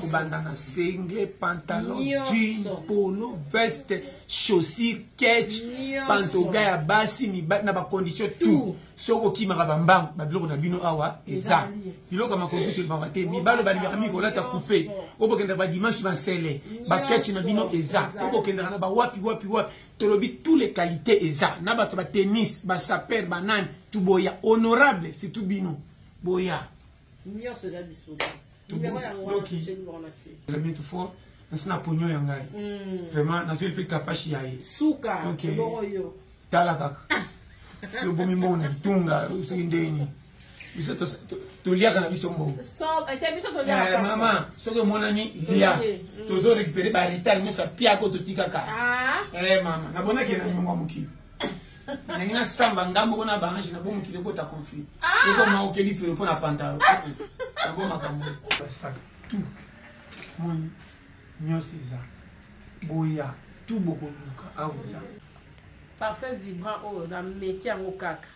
kobanda na sengle, pantalon, jean, polo, veste, chaussure, ketch, pantoga ya basi, mibali, na bacondition tout. Soki okimaka bambangu, babiloko na bino awa eza biloko ya makoki tolobaka te. Mibali balingaka mingi kolata coupe, oyo bokendaka badimanche, bansele, baketch na bino eza, oyo bokendaka na bawapi wapi wapi, tolobi tous les qualités eza, na bato batennis, basaper, banani tu boya honorable, surtout bino boya. Nyonso eza disponible. Numéro yango wana totieli bango na se. La bientôt fort nasi na ponio ya ngai, vraiment nazwi mpe kapashi ya ye. Suka. Donc, ebongo yo. Tala kaka, yo bomi mbongo na kitunga, soki ndeni biso toliaka na biso mbongo. Ete biso toliaka. Mama, soki omonani lia, tozo récupérer baretard nyonso ya piako totikaka. Mama, nabonaki na nyongo ya mokili, ndenge nasamba nga moko na baange na bo mokili ekota conflit, ekoma okeli felo mpo na pantalo nabo makambo basaka tout. Moni nyonso eza, boya tout, bokoluka awa eza. Parfum vibrant oyo nameki yango kaka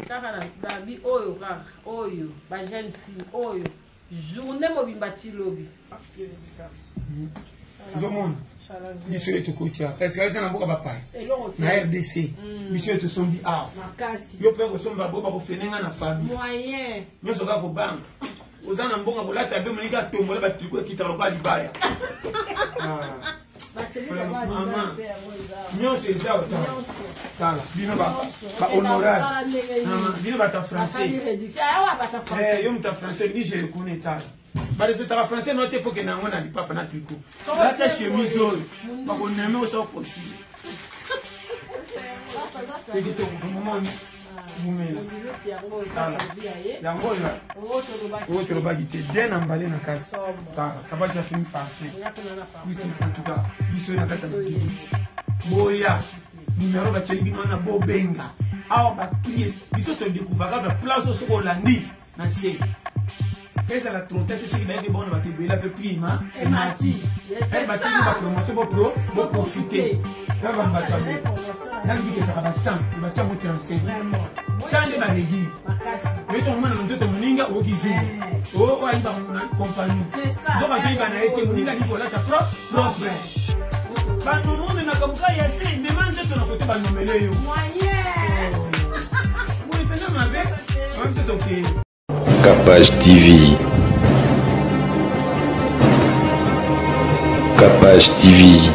kaka na babi oyo, kaka oyo bajeune fille oyo, journée mobimba ti lobi. Ozomona biso oyo tokotia est-ce eza na mboka bapaya? Eloko te. Na RDC biso oyo tosombi awa. Makasi. Yo mpe kosomba bo bakofene nga na famille. Moyen. Nyonso kaka kobanga, oza na mbongo kolata be moninga atombola batriko ekitaka lokola libaya. Bachemise. Mama. Mpe yango eza. Nyonso eza ota. Nyonso. Tala bino bahonorable, bino bato ya français. Awa bata français. Yo moto ya français olingi je reconnais, tala, barespectaka français no te, mpo kende yango na lipapa na tricot, lata chemise oyo bakoneme osa postule te kitoko. Momoni bumela. Tala. Yango oyo oyo tolobaki te, bien emballé na kasi. Tala kabati asumi parfait. En tout cas biso na kati ya mokili, boya, numero batieli bino wana, bobenga awa baprix. Biso todécouvraka baplace oyo, soki olandi na se ezala tronta te, soki bayaki bona bato ebele mpe prix ma emati, batiki bapromotion, bopro boprofite. Ta bambato naliki ezaka ba 100, batia mo 35, ta nde baréduire. Oyo tongomona na nzoto moninga oyoki zungu oyo ayibaka na compagnie, donc azoyiba na ye te. Moninga alingi kolata propre, banomo omemaka moka ya se mema nzoto na kote, banomele yo boye mpenza mabe biso tokeye. Capage TV. Capage TV.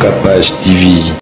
Capage TV.